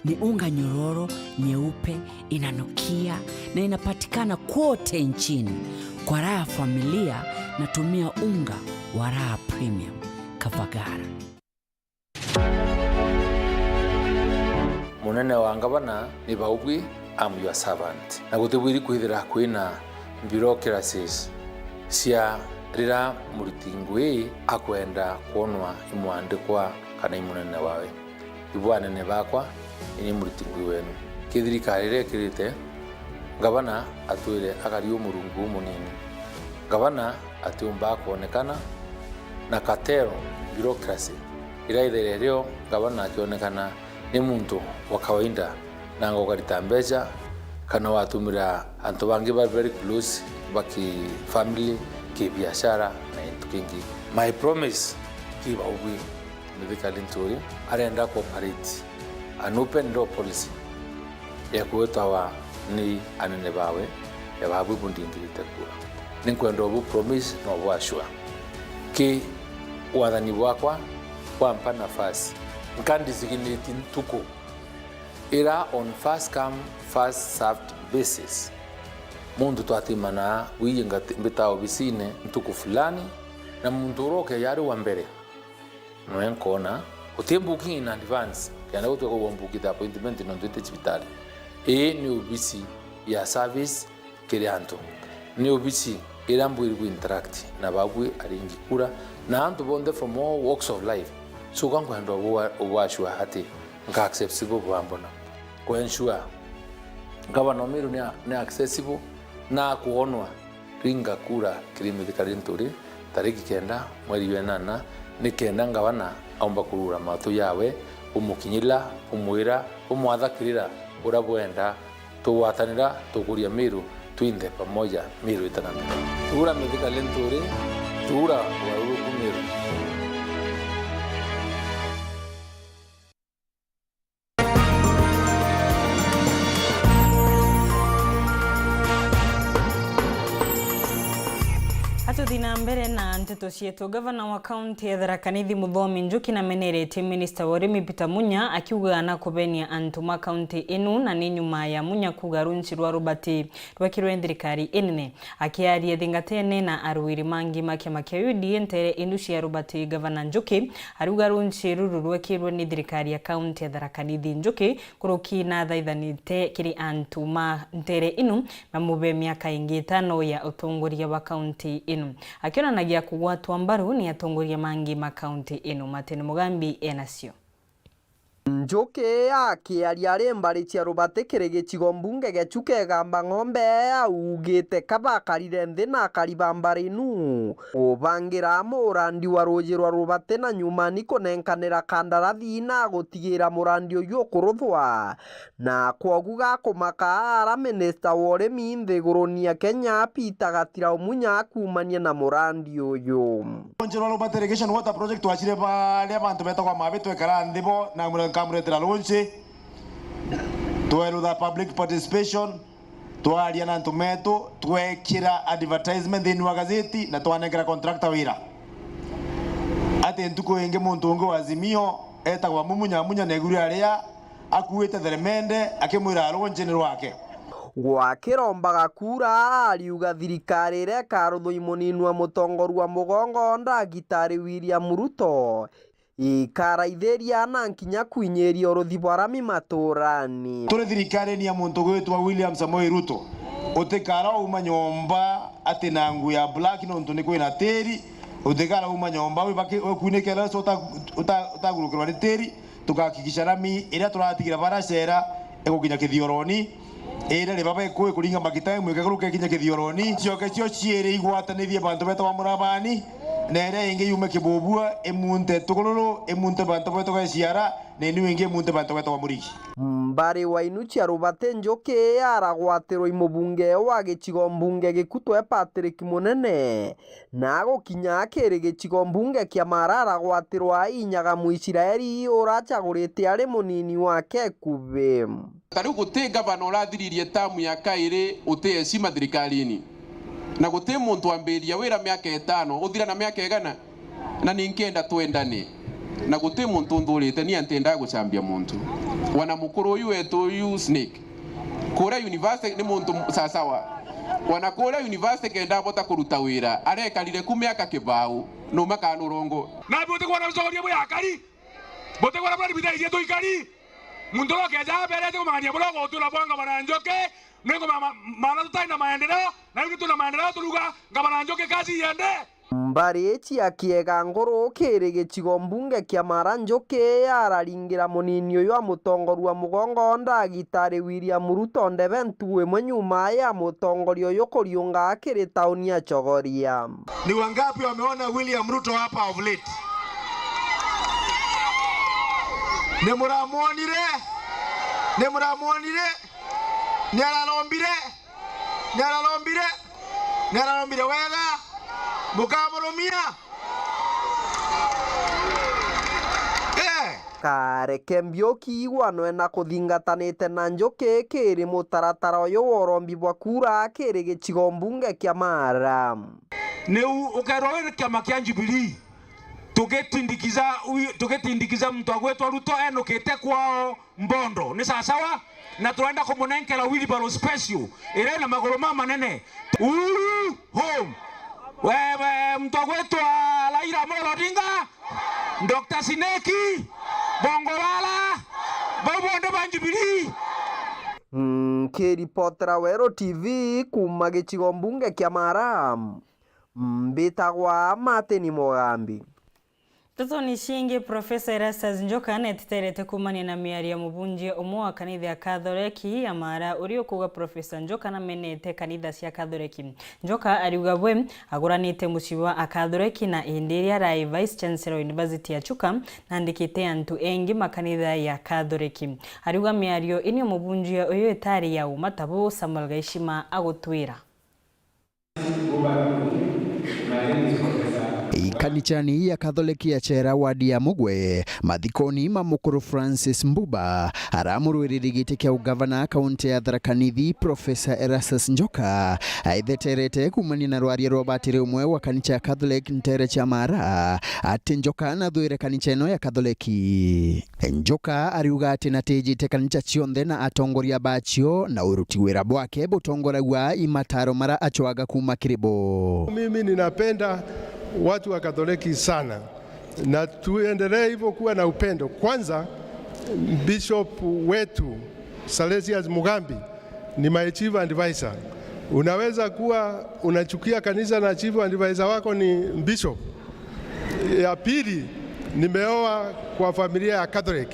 Ni unga nyororo, nyeupe, inanukia na inapatikana kwote nchini. Kwa raha ya familia, natumia unga wa Raha Premium. Kafagara. Munene wa ngavana ni baubwi, I'm your servant. Na gutibwiri kwithira kwina bureaucracies cia rira muriti ngui akwenda kwonwa i mwandikwa kana i munene wawe. Ibu anene bakwa, ini muriti ngui wenu. Kithirikari iria ikirite, ngavana atwire akari u murungu umunini. Ngavana atiumba kwonekana na cartel, bureaucracy, iraithaira rio ngavana akionekana ni muntu wa kawaida, nanga ukarita mbeca, kana watumira antu bangi ba very close, ba ki family, ki biashara, na into kingi. My promise ki baubwi, Mithika Linturi arenda ku operate an open door policy ya kwitawa ni anene bawe, ya babu bundingirite kura. Ninkwenda ubu promise na ubu assure. Ki wathani bwakwa bwampa nafasi, nka designate ntuku ira on first come, first served basis. Muntu twatimana, wiji ngati-, mbita obisine ntuku fulani, na muntu uria ukeja ari wa mbere, noe nkoona, uti booking in advance, kenda gutwika ugwa mbuki ta appointment nontu iti cibitari. Ii ni obisi ya service kiri antu. Ni obisi iria mbwiri ku interact na babui aringi kura na antu bonthe from all walks of life. So, ka nkwenda ubu-, ubu assure ati nka accessible bwambona. Ku ensure ngavana o Meru ni a-, ni accessible na akwonwa. Ringa kura kiri Mithika Linturi tariki kenda mweri jwa inana, ni kenda ngavana aumba kurura matu jawe, bumukinyira, bumwira, bumwathakirira uria bwenda. Tugwatanira, tukuria Meru, twinthe pamoja, Meru itana mbere. Thuura Mithika Linturi, thuura ugaruruku Meru. Atuthi na mbere na nteto cietu, gavana wa kaunti ya Tharaka Nithi Muthomi Njuki nameneretie minista wa urimi Peter Munya akiuga na kubenia antu ma kaunti inu na ni nyuma ya Munya kuuga runci rwa Robert rwekirwe thirikari inene. Akiaria thingatene na aruiri mangi ma kiama kia U D A ntere indu cia Robert, gavana Njuki ariuga runci ruru rwekirwe ni thirikari ya kaunti ya Tharaka Nithi. Njuki kuruki nathaithanite kiri antu ma ntere inu mamube miaka ingi itano ya utongoria wa kaunti inu. Akionanagia kugwatwa mbaru ni atongoria mangi ma kaunti inu, Martin Mugambi enacio. Njuki akiaria ari mbari cia Rubati kiri gicigo mbunge gia Chuka Igamba Ng'ombe, augite kabakarire nthi na akari ba mbari inu kubangira murandi wa ruuji rwa Rubati na nyumani kunenkanira kandarathi na gutigira murandi uyu ukuruthwa. Na kwogu gakumaka ara minista wa urimi nthiguruni ya Kenya, Peter Gatira Umunya, akuumania na murandi uyu. Ruuji rwa Rubati Irrigation Water Project twacire baria bantu betagwa Mabi twekara nthi bo na mure-, nkamuretera ruuji. Twerutha public participation, twaria na antu metu, twekira advertisement thiini wa gazeti na twanenkera contractor wira. Ati ntuku ingi muntu ungi wa Azimio etagwa Mumunya Munya neguri aria akuite theremende akimwira ruuji ni rwake. Gwakirombaga kura, ariuga thirikari iria ikaruthwa i munini wa mutongoria wa mugongo Ndagitari William Ruto ikaraithiria na nkinya kwinyiria uruthi bwa rami maturani. Turi thirikarine ya muntu gwitwa William Samoei Ruto, utikara uma nyomba ati na nguo ya black nontu ni kwina tiri, utikara uma nyomba wibaki-, wikunike leso uta-, uta-, utagurukirwa ni tiri. Tugakikisha rami iria turatigira baracera igukinya kithioroni, iria ribaba ikui kuringa Makita imwike kuruka ikinya kithioroni, cioke cio ciiri igwatanithie bantu betagwa Murabani, na iria ingi yume Kibubua, imunte Tugururu, imunte bantu betagwa Ciara, na inu ingi imunte bantu betagwa Murigi. Mbari wa inu cia Rubati Njuki aragwatirwa i mubunge wa gicigo mbunge Gikutwe Patrick Munene, na agukinya akiri gicigo mbunge kia Mara aragwatirwa inyaga Muisiraeli uracagurite ari munini wake ikubi. Ta riu guti ngavana urathiririe tamu ya kairi uti heshima thirikarine, na guti muntu wambiriria wira miaka itano uthira na miaka igana, na ninkenda twendane, na guti muntu unthurite, ni antendaa gucambia muntu. Wana mukuru uyu wetu uyu Snake, kuria university ni muntu sasawa. Wana kuria university kenda abota kuruta wira, arekarire ku miaka kibau, numa kana urongo. Nambi utikwona ucogoria bwi akari? Butikwona bwa ribitari cietu ikari? Muntu uria ukeja aberete kumang'ania buria ugutwira bwa ngavana Njuki, ningo ma-, ma-, maana tutari na maendeleo, na riu twina maendeleo turuga ngavana Njuki kazi iende. Mbari cia kiega nguru kiri gicigo mbunge kia Mara Njuki araringira munini uyu wa mutongoria wa mugongo Ndagitari William Ruto ndebe ntugu imwe nyuma ya mutongoria uyu kuriunga akiri tauni ya Chogoria. Ni wangapi wameona William Ruto hapa of late? Ni muramwonire? Ni muramwonire? Ni ararombire? Ni ararombire? Ni ararombire wega? Mukamurumia? Eh. Kareke Mbiuki igwanwe na kuthingatanite na Njuki kiri mutaratara uyu wa urombi bwa kura kiri gicigo mbunge kia Mara. Niu ukerwa wi kiama kia Jubilee, tugitindikiza wi-, tugitindikiza muntu agwitwa Ruto enukite kwao Mbondo, ni sasawa? Na turenda kumunenkera wheelbarrow special iria ina maguru mamanene. Uhuru home. Wewe, muntu agwitwa Raila Amolo Odinga, Doctor Sineki, Bongo Wala, bau bonthe ba Jubilee. Nkiripotera Weru T V kuuma gicigo mbunge kia Mara, mbitagwa Martin Mugambi. Ntetoni cingi, Profesa Erastus Njoka neteterete kuumania na miario ya mubunjia umwe wa kanitha ya Kathoreki ya Mara, uria ukuuga Profesa Njoka namenete kanitha cia Kathoreki. Njoka ariuga bwe aguranite mucii wa Akathoreki, na indi iria arai Vice Chancellor University ya Chuka, naandikite antu engi makanitha ya Kathoreki. Ariuga miario ini ya mubunjia uyu itari ya uma, ta bu Samuel Gaishima agutwira. Ikanithani ya Katholeki ya Chera wadi ya Mugwe, mathikoni ma mukuru Francis Mbuba, aramurwiriri giti kia ugavana kaunti ya Tharaka Nithi, Profesa Erastus Njoka, aitheterete kuumania na rwaria rwa batiri umwe wa kanitha ya Catholic ntere cia Mara, ati Njoka nathwire kanitha ino ya Katholeki. Njoka ariuga ati natijite kanitha cionthe na atongoria bacio, na uruti wira bwake butongoragua i mataro mara acwaga kuuma kiri bo. Mimi ninapenda watu wa Katholeki sana, na tuendelee hivyo kuwa na upendo. Kwanza, Bishop wetu Salesius Mugambi ni my chief advisor. Unaweza kuwa unachukia kanisa na chief advisor wako ni bishop. Ya pili, nimeoa kwa familia ya Catholic.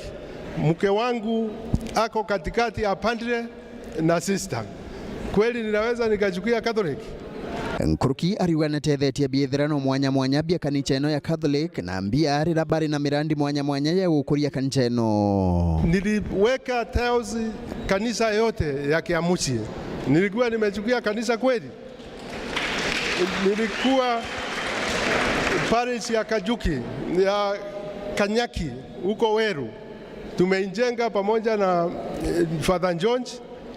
Mke wangu ako katikati ya padre na sister. Kweli ninaweza nikachukia Catholic? Nkuruki ariuga natethetie biithirano mwanya mwanya bia kanisa ino ya Catholic na mbia rira bari na mirandi mwanya mwanya ya gukuria kanisa ino. Niliweka tiles kanisa yote ya Kiamuchie. Nilikuwa nimechukia kanisa kweli? Nilikuwa parish ya Kajuki, ya Kanyaki, huko Weru. Tumeijenga pamoja na, eh, Father George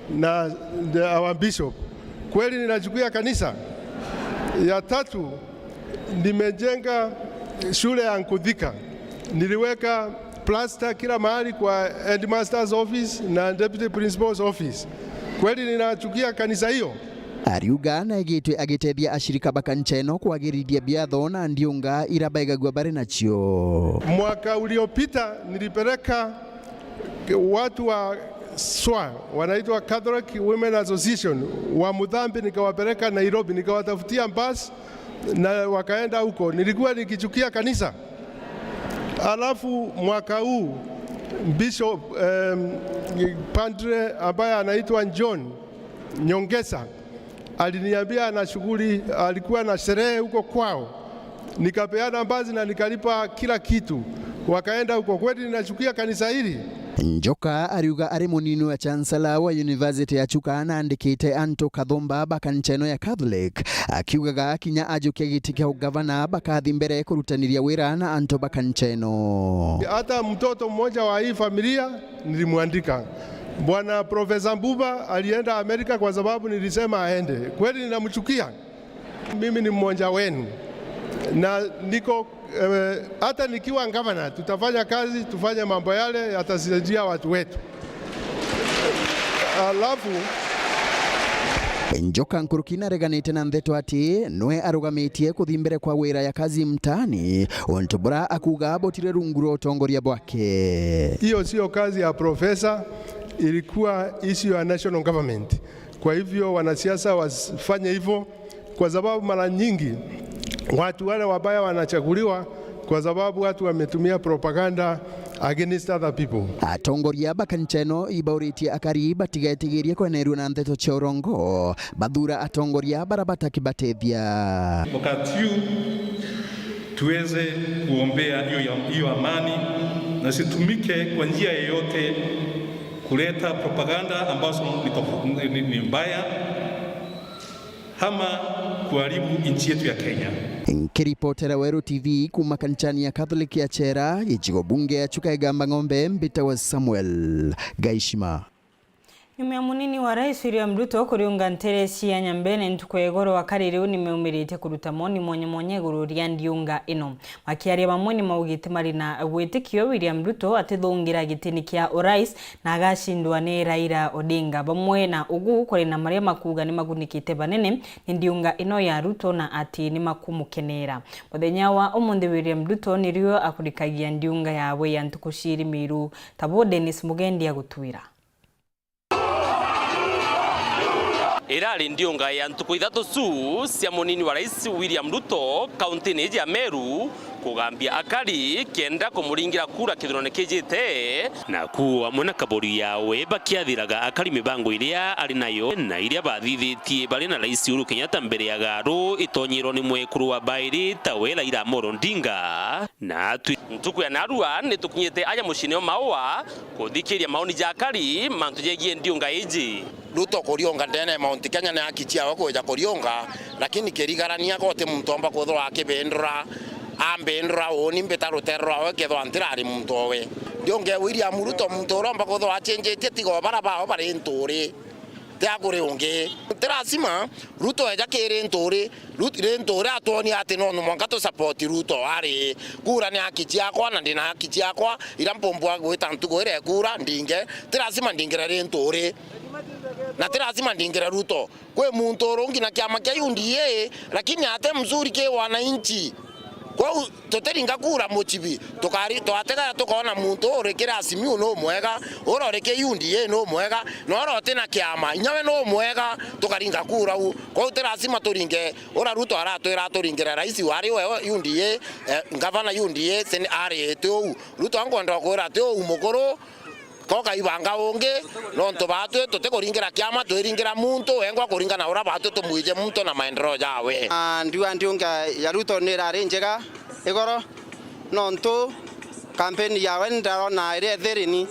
na the, our bishop. Kweli ninachukia kanisa? Ya tatu, nimejenga shule ya Nkudhika. Niliweka plaster kila mahali kwa headmaster's office na deputy principal's office. Kweli ninachukia kanisa hiyo? Ariuga naigitwe agitethia ashirika ba kanisa ino kwagirithia biatho na ndiunga ira baigagua bari nacio. Mwaka uliopita nilipeleka watu wa SWA, wanaitwa Catholic Women Association, wa Muthambi, nikawapeleka Nairobi, nikawatafutia bus na wakaenda huko. Nilikuwa nikichukia kanisa. Alafu mwaka huu Bishop, em, Padre ambaye anaitwa John Nyongesa aliniambia ana shughuli, alikuwa na sherehe huko kwao. Nikapeana basi na nikalipa kila kitu. Wakaenda huko. Kweli ninachukia kanisa hili? Njoka ariuga ari munini wa chancellor wa University ya Chuka na andikite antu kathumba ba kanisa ino ya Catholic, akiugaga kinya ajukia giti kia ugavana bakathi mbere kurutaniria wira na antu ba kanisa ino. Hata mtoto mmoja wa hii familia nilimwandika. Bwana Profesa Mbuba alienda Amerika kwa sababu nilisema aende. Kweli ninamchukia? Mimi ni mmoja wenu. Na niko, eh, hata nikiwa gavana, tutafanya kazi, tufanye mambo yale yatasaidia watu wetu. Alafu Njoka nkuruki nareganite na ndeto ati nwe arugamitie kuthi mbere kwa wira ya kazi mtaani, untu bura akuuga butire rungu rwa utongoria bwake. Hiyo sio kazi ya profesa, ilikuwa issue ya national government. Kwa hivyo wanasiasa wasifanye hivyo, kwa sababu mara nyingi watu wale wabaya wanachaguliwa kwa sababu watu wametumia propaganda against other people. Atongoria ba kanisa ino ibauritie akari batigetigirie kwenerua na ndeto cia urongo, bathura atongoria bara batakibatethia. Wakati huu tuweze kuombea hiyo ya, hiyo amani na situmike kwa njia yoyote kuleta propaganda ambazo ni tof-, ni, ni, ni mbaya ama kuharibu nchi yetu ya Kenya. Nkiripotera Weru T V kuuma kanisani ya Catholic ya Chera, gicigo bunge ya Chuka Igamba Ng'ombe, mbitawa Samuel Gaishima. Nyuma ya munini wa Rais William Ruto kuriunga ntere cia Nyambene ntuku ya igoro, akari riu nimeumirite kuruta moni mwanya mwanya iguru ria ndiunga ino. Makiaria, bamwe ni maugite mari na witikio William Ruto atithungira gitini kia urais na agacindwa ni Raila Odinga. Bamwe na ugu kuri na maria makuuga ni magunikite banene ni ndiunga ino ya Ruto na ati ni makumukenera. Muthenya wa umunthi William Ruto nirio akurikagia ndiunga yawe ya ntuku ciiri Miru. Tabo Dennis Mugendi agutwira. Irari ndiunga ya ntuku ithatu cu cia munini wa rais William Ruto kauntini iji ya Meru, kugambia akari kenda kumuringira kura kithurano kijite. Naku amwe na kaburi yawe bakiathiraga akari mibango iria ari nayo na iria bathithitie bari na rais Uhuru Kenyatta mbere ya garu itonyirwo ni mwekuru wa bairi tawe Raila Amolo Odinga. Na atwi. Ntuku ya narua ni tukinyite aja muciini o Maua kuthikiria maoni ja akari mantu jegie ndiunga iji. Ruto kuriunga ndene ya Mount Kenya ni haki ciawe kwija kuriunga, lakini kirigarania goti muntu omba kwithirwa akibindura, ambindura uuni mbita rutere rwawe kethirwa ntirari muntu owe. Ndiunge William Ruto muntu uria omba kwithirwa achenjetie tiga o bara bao bari nturi. Ti akuri ungi. Ti lazima Ruto eja kiri nturi, Rut-, ri nturi atwonie ati no mwanka tu support Ruto. Ari, kura ni haki ciakwa na ndina haki ciakwa iria mpumbwa gwita ntuku iria ekura ndinge. Ti lazima ndingire ri nturi. Na ti lazima ndingire Ruto. Kwi muntu urungi na kiama kia U D A, lakini ate mzuri ki wananchi. Kwou tutiringa kura mucibi, tukari-, twatega tukoona muntu uri kiri Azimio nu mwega, ura uri kiri U D A nu mwega, na ura uti na kiama, inya we nu mwega, tukaringa kura u. Kwou ti lazima turinge, ura Ruto aratwira aturingire rais wari we U D A, eh, ngavana U D A, sen-, ari ti uu. Ruto ankwenda kwira ti uu mukuru, Koka ibanga ungi, nontu baatwi tutikuringira kiama, twiringira muntu wengwa kuringana na uria baatwi tumwije muntu na maendeleo jawe. Na ndiuga ndiunga ya Ruto ni irari njega igoro, nontu kampeni yawe ndarona iri ethirini,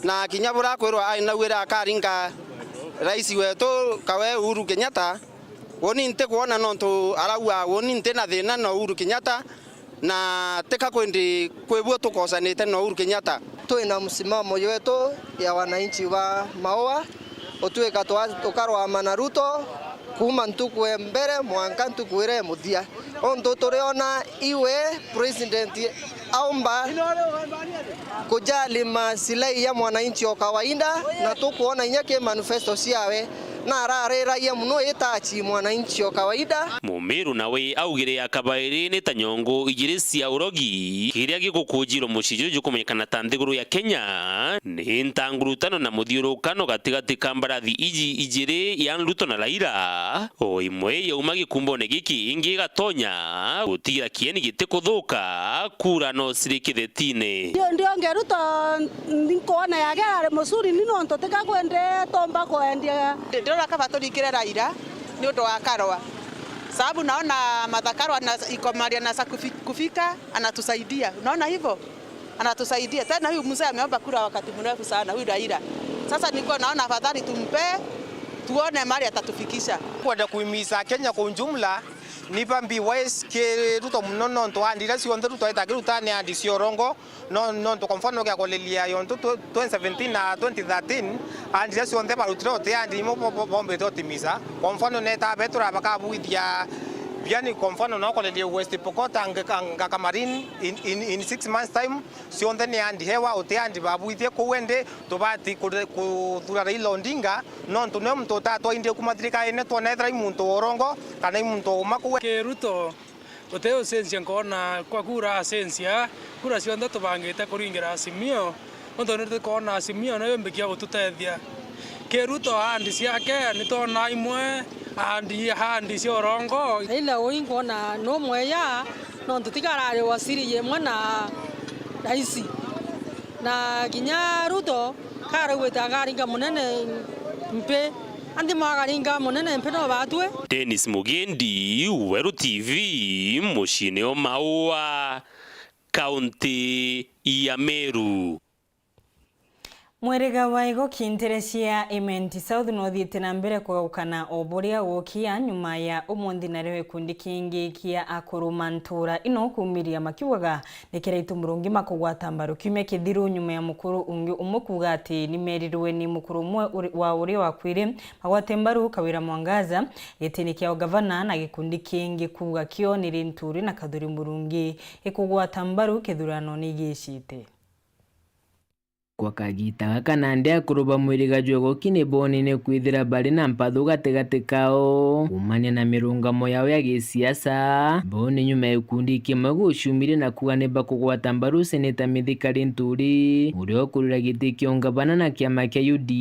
na kinya buria akwirwa ainauire akaringa rais wetu kawe Uhuru Kenyatta, uuni ntikwona nontu arauga uuni ntina thina na Uhuru Kenyatta, na tika kwindi kwi buo tukosanite na Uhuru Kenyatta. Twina msimamo jwetu ya wananchi ba Maua, utwika twa-, tukarwama na Ruto kuuma ntuku ya mbere mwanka ntuku iria ya muthia. Untu turiona iwe president aumba kujali maslahi ya mwananchi o kawaida, na tukwona inya ki manifesto ciawe, na arariragia muno itachi mwananchi o kawaida. Mumiru nawe augire ya kabairi ni ta nyongo ijiri cia urogi, kiria gikukujirwo mucii juju jukumenyekana ta nthiguru ya Kenya, ni ntangurutano na muthiurukano gatigati ka mbarathi iji ijiri ya Ruto na Raila. O imwe yauma gikumbone giki, ingi igatonya gutigira kieni gitikuthuka, kura no ciri kithetine. Ndio, ndio ngeruta, nkwona yake ari mucuri ni nontu tika kwende tomba kwendia. Ndirona kaba turikire Raila ni undu wa Karwa. Sababu naona Martha Karwa na ikomaria na sa kufi-, kufika, anatusaidia. Unaona hivyo? Anatusaidia. Tena huyu mzee ameomba kura wakati mrefu sana, huyu Raila. Sasa nilikuwa naona afadhali tumpe, tuone mahali atatufikisha. Kwenda kuhimiza Kenya kwa ujumla, ni ba be wise ki Ruto muno nontu ahandi iria cionthe Ruto aita akiruta ni ahandi cia urongo, no, nontu kwa mfano ugiakoreria yontu tw-, twenty seventeen na twenty thirteen, ahandi iria cionthe barutire uti ahandi imwe bo-, bo-, bombite utimiza. Kwa mfano neta betura bakabuithia biani, kwa mfano nokoreria West Pokot anga, anga Kamarin in, in, in six months time, cionthe ni andi hewa, uti andi babwithie kuu, indi tubati kure-, kuthura Raila Odinga, nontu niwe muntu utatwaindie kuma thirikarine, twona ethira i muntu wa urongo kana i muntu wa uma kuu. Ki Ruto, uti ucenjia nkoona kwa kura acenjia, kura cionthe tubangite kuringira Azimio, nontu ni tukwona Azimio niyo imbikia gututethia. Ki Ruto andi ciake, ni twona imwe andi, andi cia urongo. Raila ui nkwona ni umweya, nontu tiga arari waziri yemwe na raisi. Na kinya Ruto karaugite akaringa munene mpi, anthi mwakaringa munene mpi no batwi. Dennis Mugendi, Weru T V, muciine o Maua, kaunti ya Meru. Mwiriga wa Igoki nteere cia Imenti South nuthiite na mbere kugaukana o buria gukia nyuma ya umunthi, nario gikundi kingi kia akuru ma ntuura ino kuumiria makiugaga ni kiraitu murungi makugwata mbaru kiumia kithiru, nyuma ya mukuru ungi umwe kuuga ati ni meerirwe ni mukuru umwe uri-, wa uria wakuire magwate mbaru Kawira Mwangaza gitiini kia ugavana, na gikundi kingi kuuga kio ni Linturi na Kathuri Murungi gikugwata mbaru kithurano ni giicite. Kwa kagiita gaka nandi akuru ba mwiriga jwa Igoki ni boonene kwithira bari na mpathu gatigati kao kuumania na mirungamo yao ya gisiasa. Bo ni nyuma ya gikundi kimwe guciumiria na kuuga ni bakugwata mbaru Seneta Mithika Linturi, uria ukurira giti kia ungavana na kiama kia U D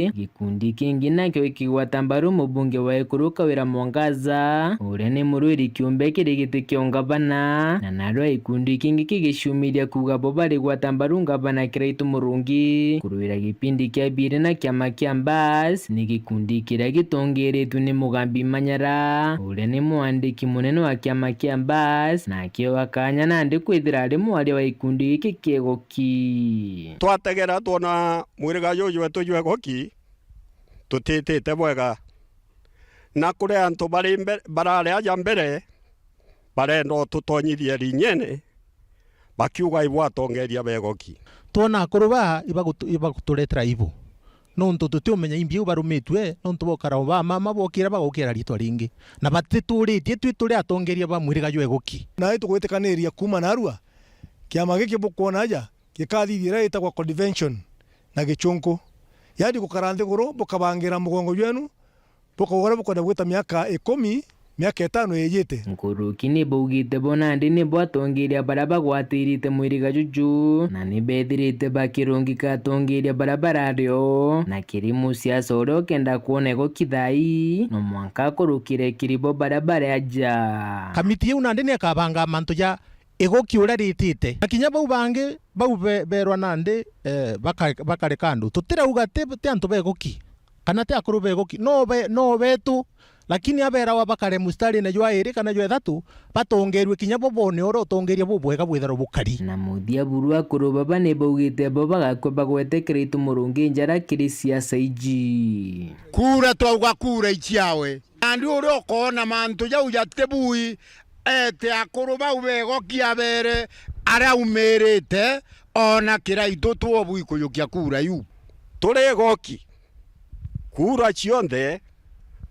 A. Gikundi kingi nakio gikigwata mbaru mubunge wa Ekuru Kawira Mwangaza, uria ni murwiri kiumbe kiri giti kia ungavana, na narua gikundi kingi kigiciumiria kuuga bo barigwata mbaru ngavana Kiraitu Murungi kurwira gipindi kia biiri na kiama kia Mbas, ni gikundi kiria gitongeretue ni Mugambi Manyara, uria ni mwandiki munene wa kiama kia Mbas, na akioa kanya nandi kwithira ari mwaria wa gikundi giki kia Igoki. Twategera twona mwiriga juju wetu jwa Igoki tutitite bwega. Na kuri antu bari mbe-, barari aja mbere, barenda ututonyithia rinyene, bakiuga ibo atongeria ba Igoki. Twona akuru baa ibagutu-, ibaguturetera ibu. Nontu tutiumenya imbi iu barumitue, nontu bokara o ba mama bokira bagukira riitwa ringi. Na batituritie twi turi atongeria ba mwiriga jwa Igoki. Na itugwitikaniria kuuma narua, kiama giki bukwona aja, gikathithia iria itagwa convention na gichunku. Yaani gukara nthiguru, bukabangira mugongo jwenu, bukauga uria bukwenda gwita miaka ikumi, miaka itano ijite. Nkuruki ni baugite bo nandi nibo atongeria baria bagwatirite mwiriga juju, na ni bethirite bakirungika atongeria baria barari o, na kiri musiasa uria ukenda kwona igokithai, no mwanka akurukire kiri bo baria bari aja. Kamiti iu nandi ni akabanga mantu ja iguki uria ritite. Na kinya bau bangi, bau be-, berwa nandi, eh, baka-, bakareka andu. Tutirauga ti, ti antu ba iguki, kana ti akuru ba iguki, no be-, no betu, lakini aberagwa bakare mustarine jwa iri kana jwa ithatu, batongerue kinya bo bone uria utongeria bubwega bwithirwa bukari. Na muthia buru akuru baba ni baugite bo bagakua bagwete Kiraitu Murungi njara kiri siasa iji. Kura twauga kura iciawe. Nandi uria ukoona mantu jau jatibui, eete akuru bau ba igoki abeere aria aumirite, oona Kiraitu twobui kujukia kura iu. Turi igoki, kura cionthe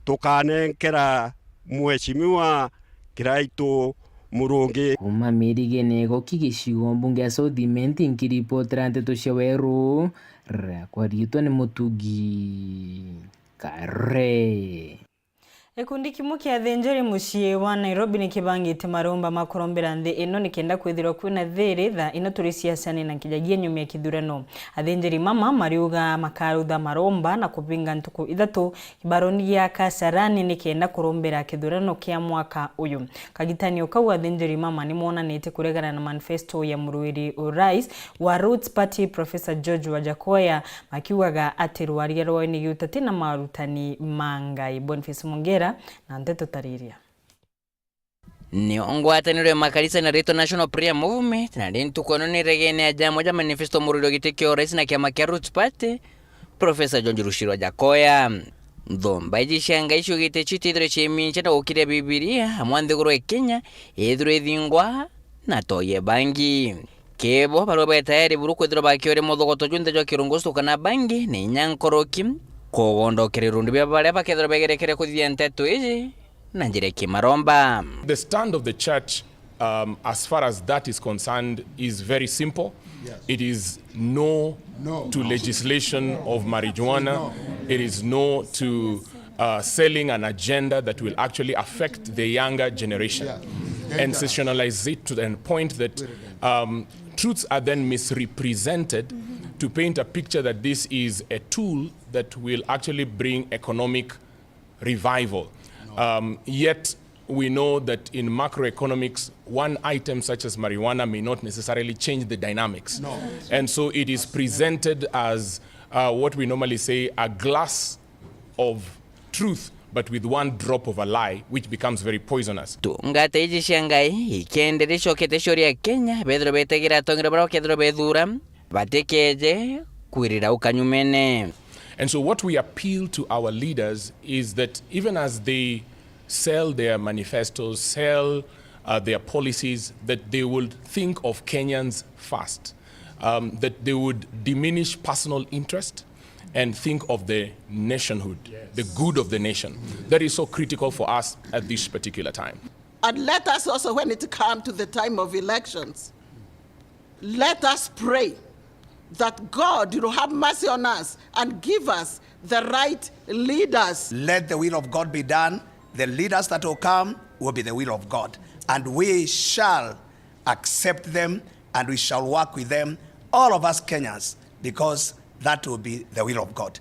tukanenkera Mheshimiwa Kiraitu Murungi. Kuuma Mirigene igoki gicigo mbunge ya South Imenti, nkiripotera nteto cia Weru, riakwa riitwa ni Mutugi Kare. Gikundi kimwe kia athinjiri mucii wa Nairobi ni kibangite maromba ma kurombera nthi ino nikenda kwithirwa kwina thiiri thaa ino turi siasani na nkijagia nyuma ya kithurano. Athinjiri mama mariuga makarutha maromba na kubinga ntuku ithatu kibaroni gia Kasarani nikenda kurombera kithurano kia mwaka uyu. Kagitani o kau athinjiri mama ni monanite kuregana na manifesto ya muruiri urais wa Roots Party Professor George Wajakoya, makiugaga ati rwaria rwao ni giutati na marutani ma Ngai. Boniface Mongera na nteto tariria. Nio ngwataniro ya makanisa na ritwa National Prayer Movement, na ri ntuku ino ni regene ya jamo ja manifesto muruiri wa giti kia urais na kiama kia Roots Party, Professor George Rushirwa Jakoya. Nthomba iji cia Ngai ciugite citithirwe ciimincha na gukiria Bibilia amwe nthiguru ya Kenya ithirwe ithingwa na toye bangi. Kibo barua bwe tayari buru kwithirwa bakiore muthogoto junthe jwa kirungu cuka na bangi ni inya nkoroki kugondokera irundu bia baria bakethirwa begerekere kuthithia nteto iji na njira ya kimaromba. The stand of the church, um, as far as that is concerned, is very simple. It is no to legislation of marijuana. It is no to, uh, selling an agenda that will actually affect the younger generation and sensationalize it to the point that, um, truths are then misrepresented to paint a picture that this is a tool that will actually bring economic revival. Um, yet we know that in macroeconomics, one item such as marijuana may not necessarily change the dynamics. And so it is presented as, uh, what we normally say, a glass of truth, but with one drop of a lie, which becomes very poisonous. Tungata iji cia Ngai ikendere icokete ciuria Kenya, bethirwe betegera atongeri baria bakethirwa bethura, batikeje kwirira ukanyumene. And so what we appeal to our leaders is that even as they sell their manifestos, sell, uh, their policies, that they will think of Kenyans first, um, that they would diminish personal interest and think of the nationhood, the good of the nation. That is so critical for us at this particular time. And let us also, when it comes to the time of elections, let us pray that God will have mercy on us and give us the right leaders. Let the will of God be done. The leaders that will come will be the will of God. And we shall accept them and we shall work with them, all of us Kenyans, because that will be the will of God.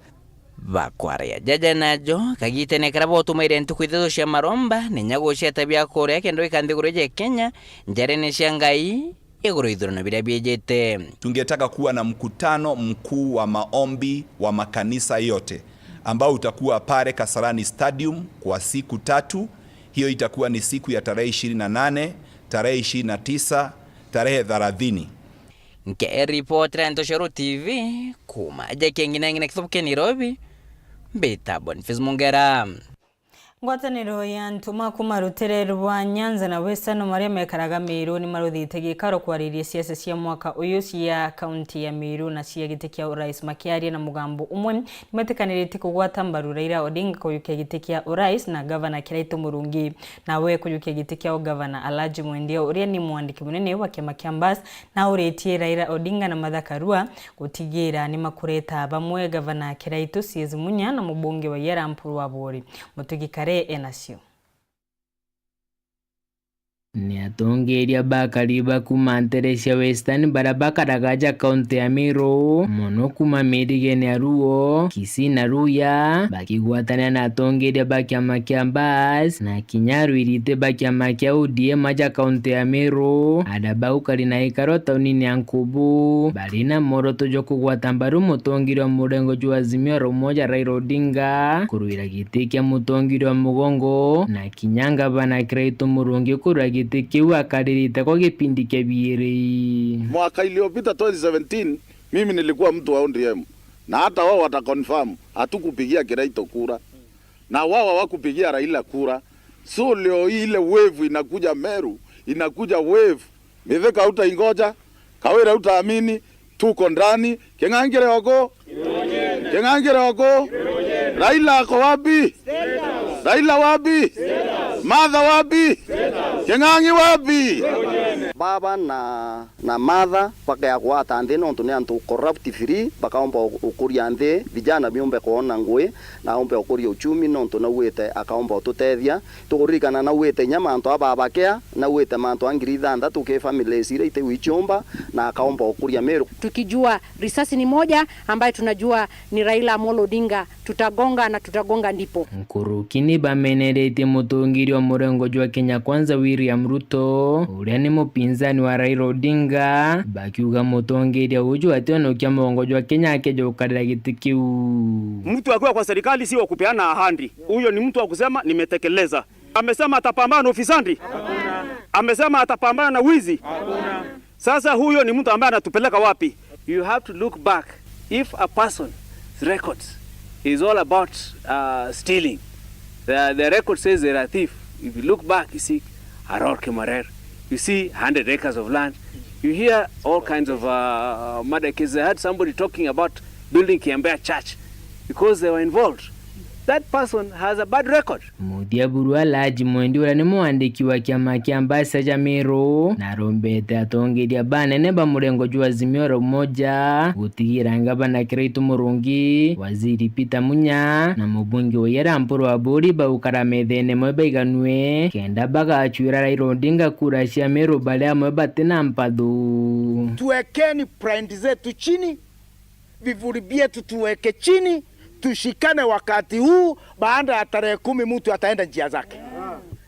Bakwaria jaja najo kagitene karia botumaire ntuku ithatu cia maromba, ni inya gucieta bia kuria kenda gwika nthiguru iji ya Kenya njarene cia Ngai iguru ithurano biria biijite. Tungetaka kuwa na mkutano mkuu wa maombi wa makanisa yote ambao utakuwa pale Kasarani Stadium kwa siku tatu. Hiyo itakuwa ni siku ya tarehe ishirini na nane, tarehe ishirini na tisa, tarehe thelathini. Nkeripotera nteto cia Ruo T V kuuma aja kia ngina ngina kithubu kia Nairobi, mbita Boniface Mongera. Ngwataniro ya antu ma kuma rutere rwa Nyanza na Western maria mekaraga Meru ni maruthite gikaro kwariria siasa cia mwaka uyu cia kaunti ya Meru na cia giti kia urais. Makiaria na mugambo umwe, ni metikaniritie kugwata mbaru Raila Odinga kuyukia giti kia urais na gavana Kiraitu Murungi, nawe kuyukia giti kia ugavana. Alhaji Mwendia, uria ni mwandiki munene wa kiama kia Mbas, nauritie Raila Odinga na Martha Karua gutigira ni makureta bamwe gavana Kiraitu, C S Munya na mubunge wa Iharampu Rwabori. Mutugi Kare enacio. Ni atongeeria bakari ba kuuma nteere cia Western baria bakaraga aja kaunti ya Meru, mono kuuma mirigene ya Luo, Kisii na Luhya, bakigwatanira na atongeeria ba kiama kia Mbas na kinya arwirite ba kiama kia O D M aja kaunti ya Meru, aria baukari na ikaro taunini ya Nkubu, bari na mworoto jwa kugwata mbaru mutongeeria wa murengo jwa Azimio la Umoja Raila Odinga kurwira giti kia mutongeeria wa mugongo na kinya ngavana Kiraitu Murungi kurwira giti kiu akaririte kwa gipindi kia biiri. Mwaka iliyopita twenty seventeen, mimi nilikuwa mtu wa O D M, na hata wao wataconfirm, hatukupigia Kiraitu kura na wao hawakupigia Raila kura. So leo hii ile wave inakuja Meru, inakuja wave. Mithika utaingoja, Kawira utaamini, tuko ndani. King'ang'i kiri oku? King'ang'i kiri oku? Raila ako wapi? Raila wapi? Martha wapi? King'ang'i wapi? Baba na, na Martha bakea gwata nthi nontu ni antu corrupt free, bakaomba u-, ukuria nthi, vijana biumbe kwona ngui, na aumbe ukuria uchumi nontu nauite akaomba ututethia. Tukuririkana nauite inya mantu a baba kea, nauite mantu a ngiri ithanthatu ki families iria itiwichiumba, na akaomba ukuria Meru. Tukijua risasi ni moja ambaye tunajua ni Raila Amolo Odinga, tutagonga na tutagonga ndipo. Nkuruki ni bameneretie mutongeeria wa murengo jwa Kenya Kwanza William Ruto, uria ni mupinzani wa Raila Odinga, bakiuga mutongeeria uju ationokia mugongo jwa Kenya akeja gukarira giti kiu. Mtu akiwa kwa serikali si wa kupeana ahadi. Huyo ni mtu wa kusema, "Nimetekeleza." Amesema atapambana na ufisadi? Amesema atapambana na wizi? Sasa huyo ni mtu ambaye anatupeleka wapi? You have to look back. If a person's records is all about, uh, stealing, the, the record says they're a thief. If you look back, you see Aror Kimarer, you see hundred acres of land, you hear all kinds of, uh, murder cases. I heard somebody talking about building Kiambea Church because they were involved. That person has a bad record. Muthia buru Alhaji Mwendi, uria ni mwandiki wa kiama kia Ambassador ja Meru, na arombete atongeeria banene ba murengo jwa Azimio la Umoja gutigira ngavana Kiraitu Murungi, waziri Peter Munya, na mubunge wa Iyara Mpuru Aburi baukara methene imwe baiganue, kenda bagacwira Raila Odinga kura cia Meru bari amwe batina mpathu. Tuwekeni pride zetu chini, vivuli vyetu tuweke chini, tushikane wakati huu, baada ya tarehe kumi mtu ataenda njia zake.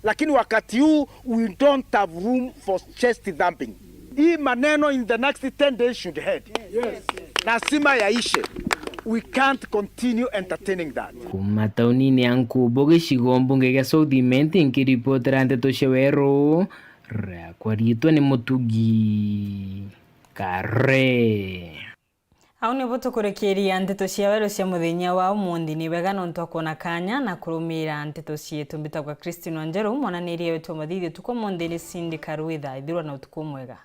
Lakini wakati huu, we don't have room for chest thumping. Hii maneno in the next ten days should end. Lazima yaishe. We can't continue entertaining that. Kuuma taunini ya Nkubu, gicigo mbunge gia South Imenti, nkiripotera nteto cia Weru, riakwa riitwa ni Mutugi Kare. Au nibo tukurekeria nteto cia Weru cia muthenya wa umunthi. Ni wega nontu wa kwona kanya na kurumiira nteto cietu. Mbitagwa Christine Wanjeru, mwananiria wetu wa mathithi utuku umunthi ni Cindy Karwitha. Ithirwa na utuku mwega.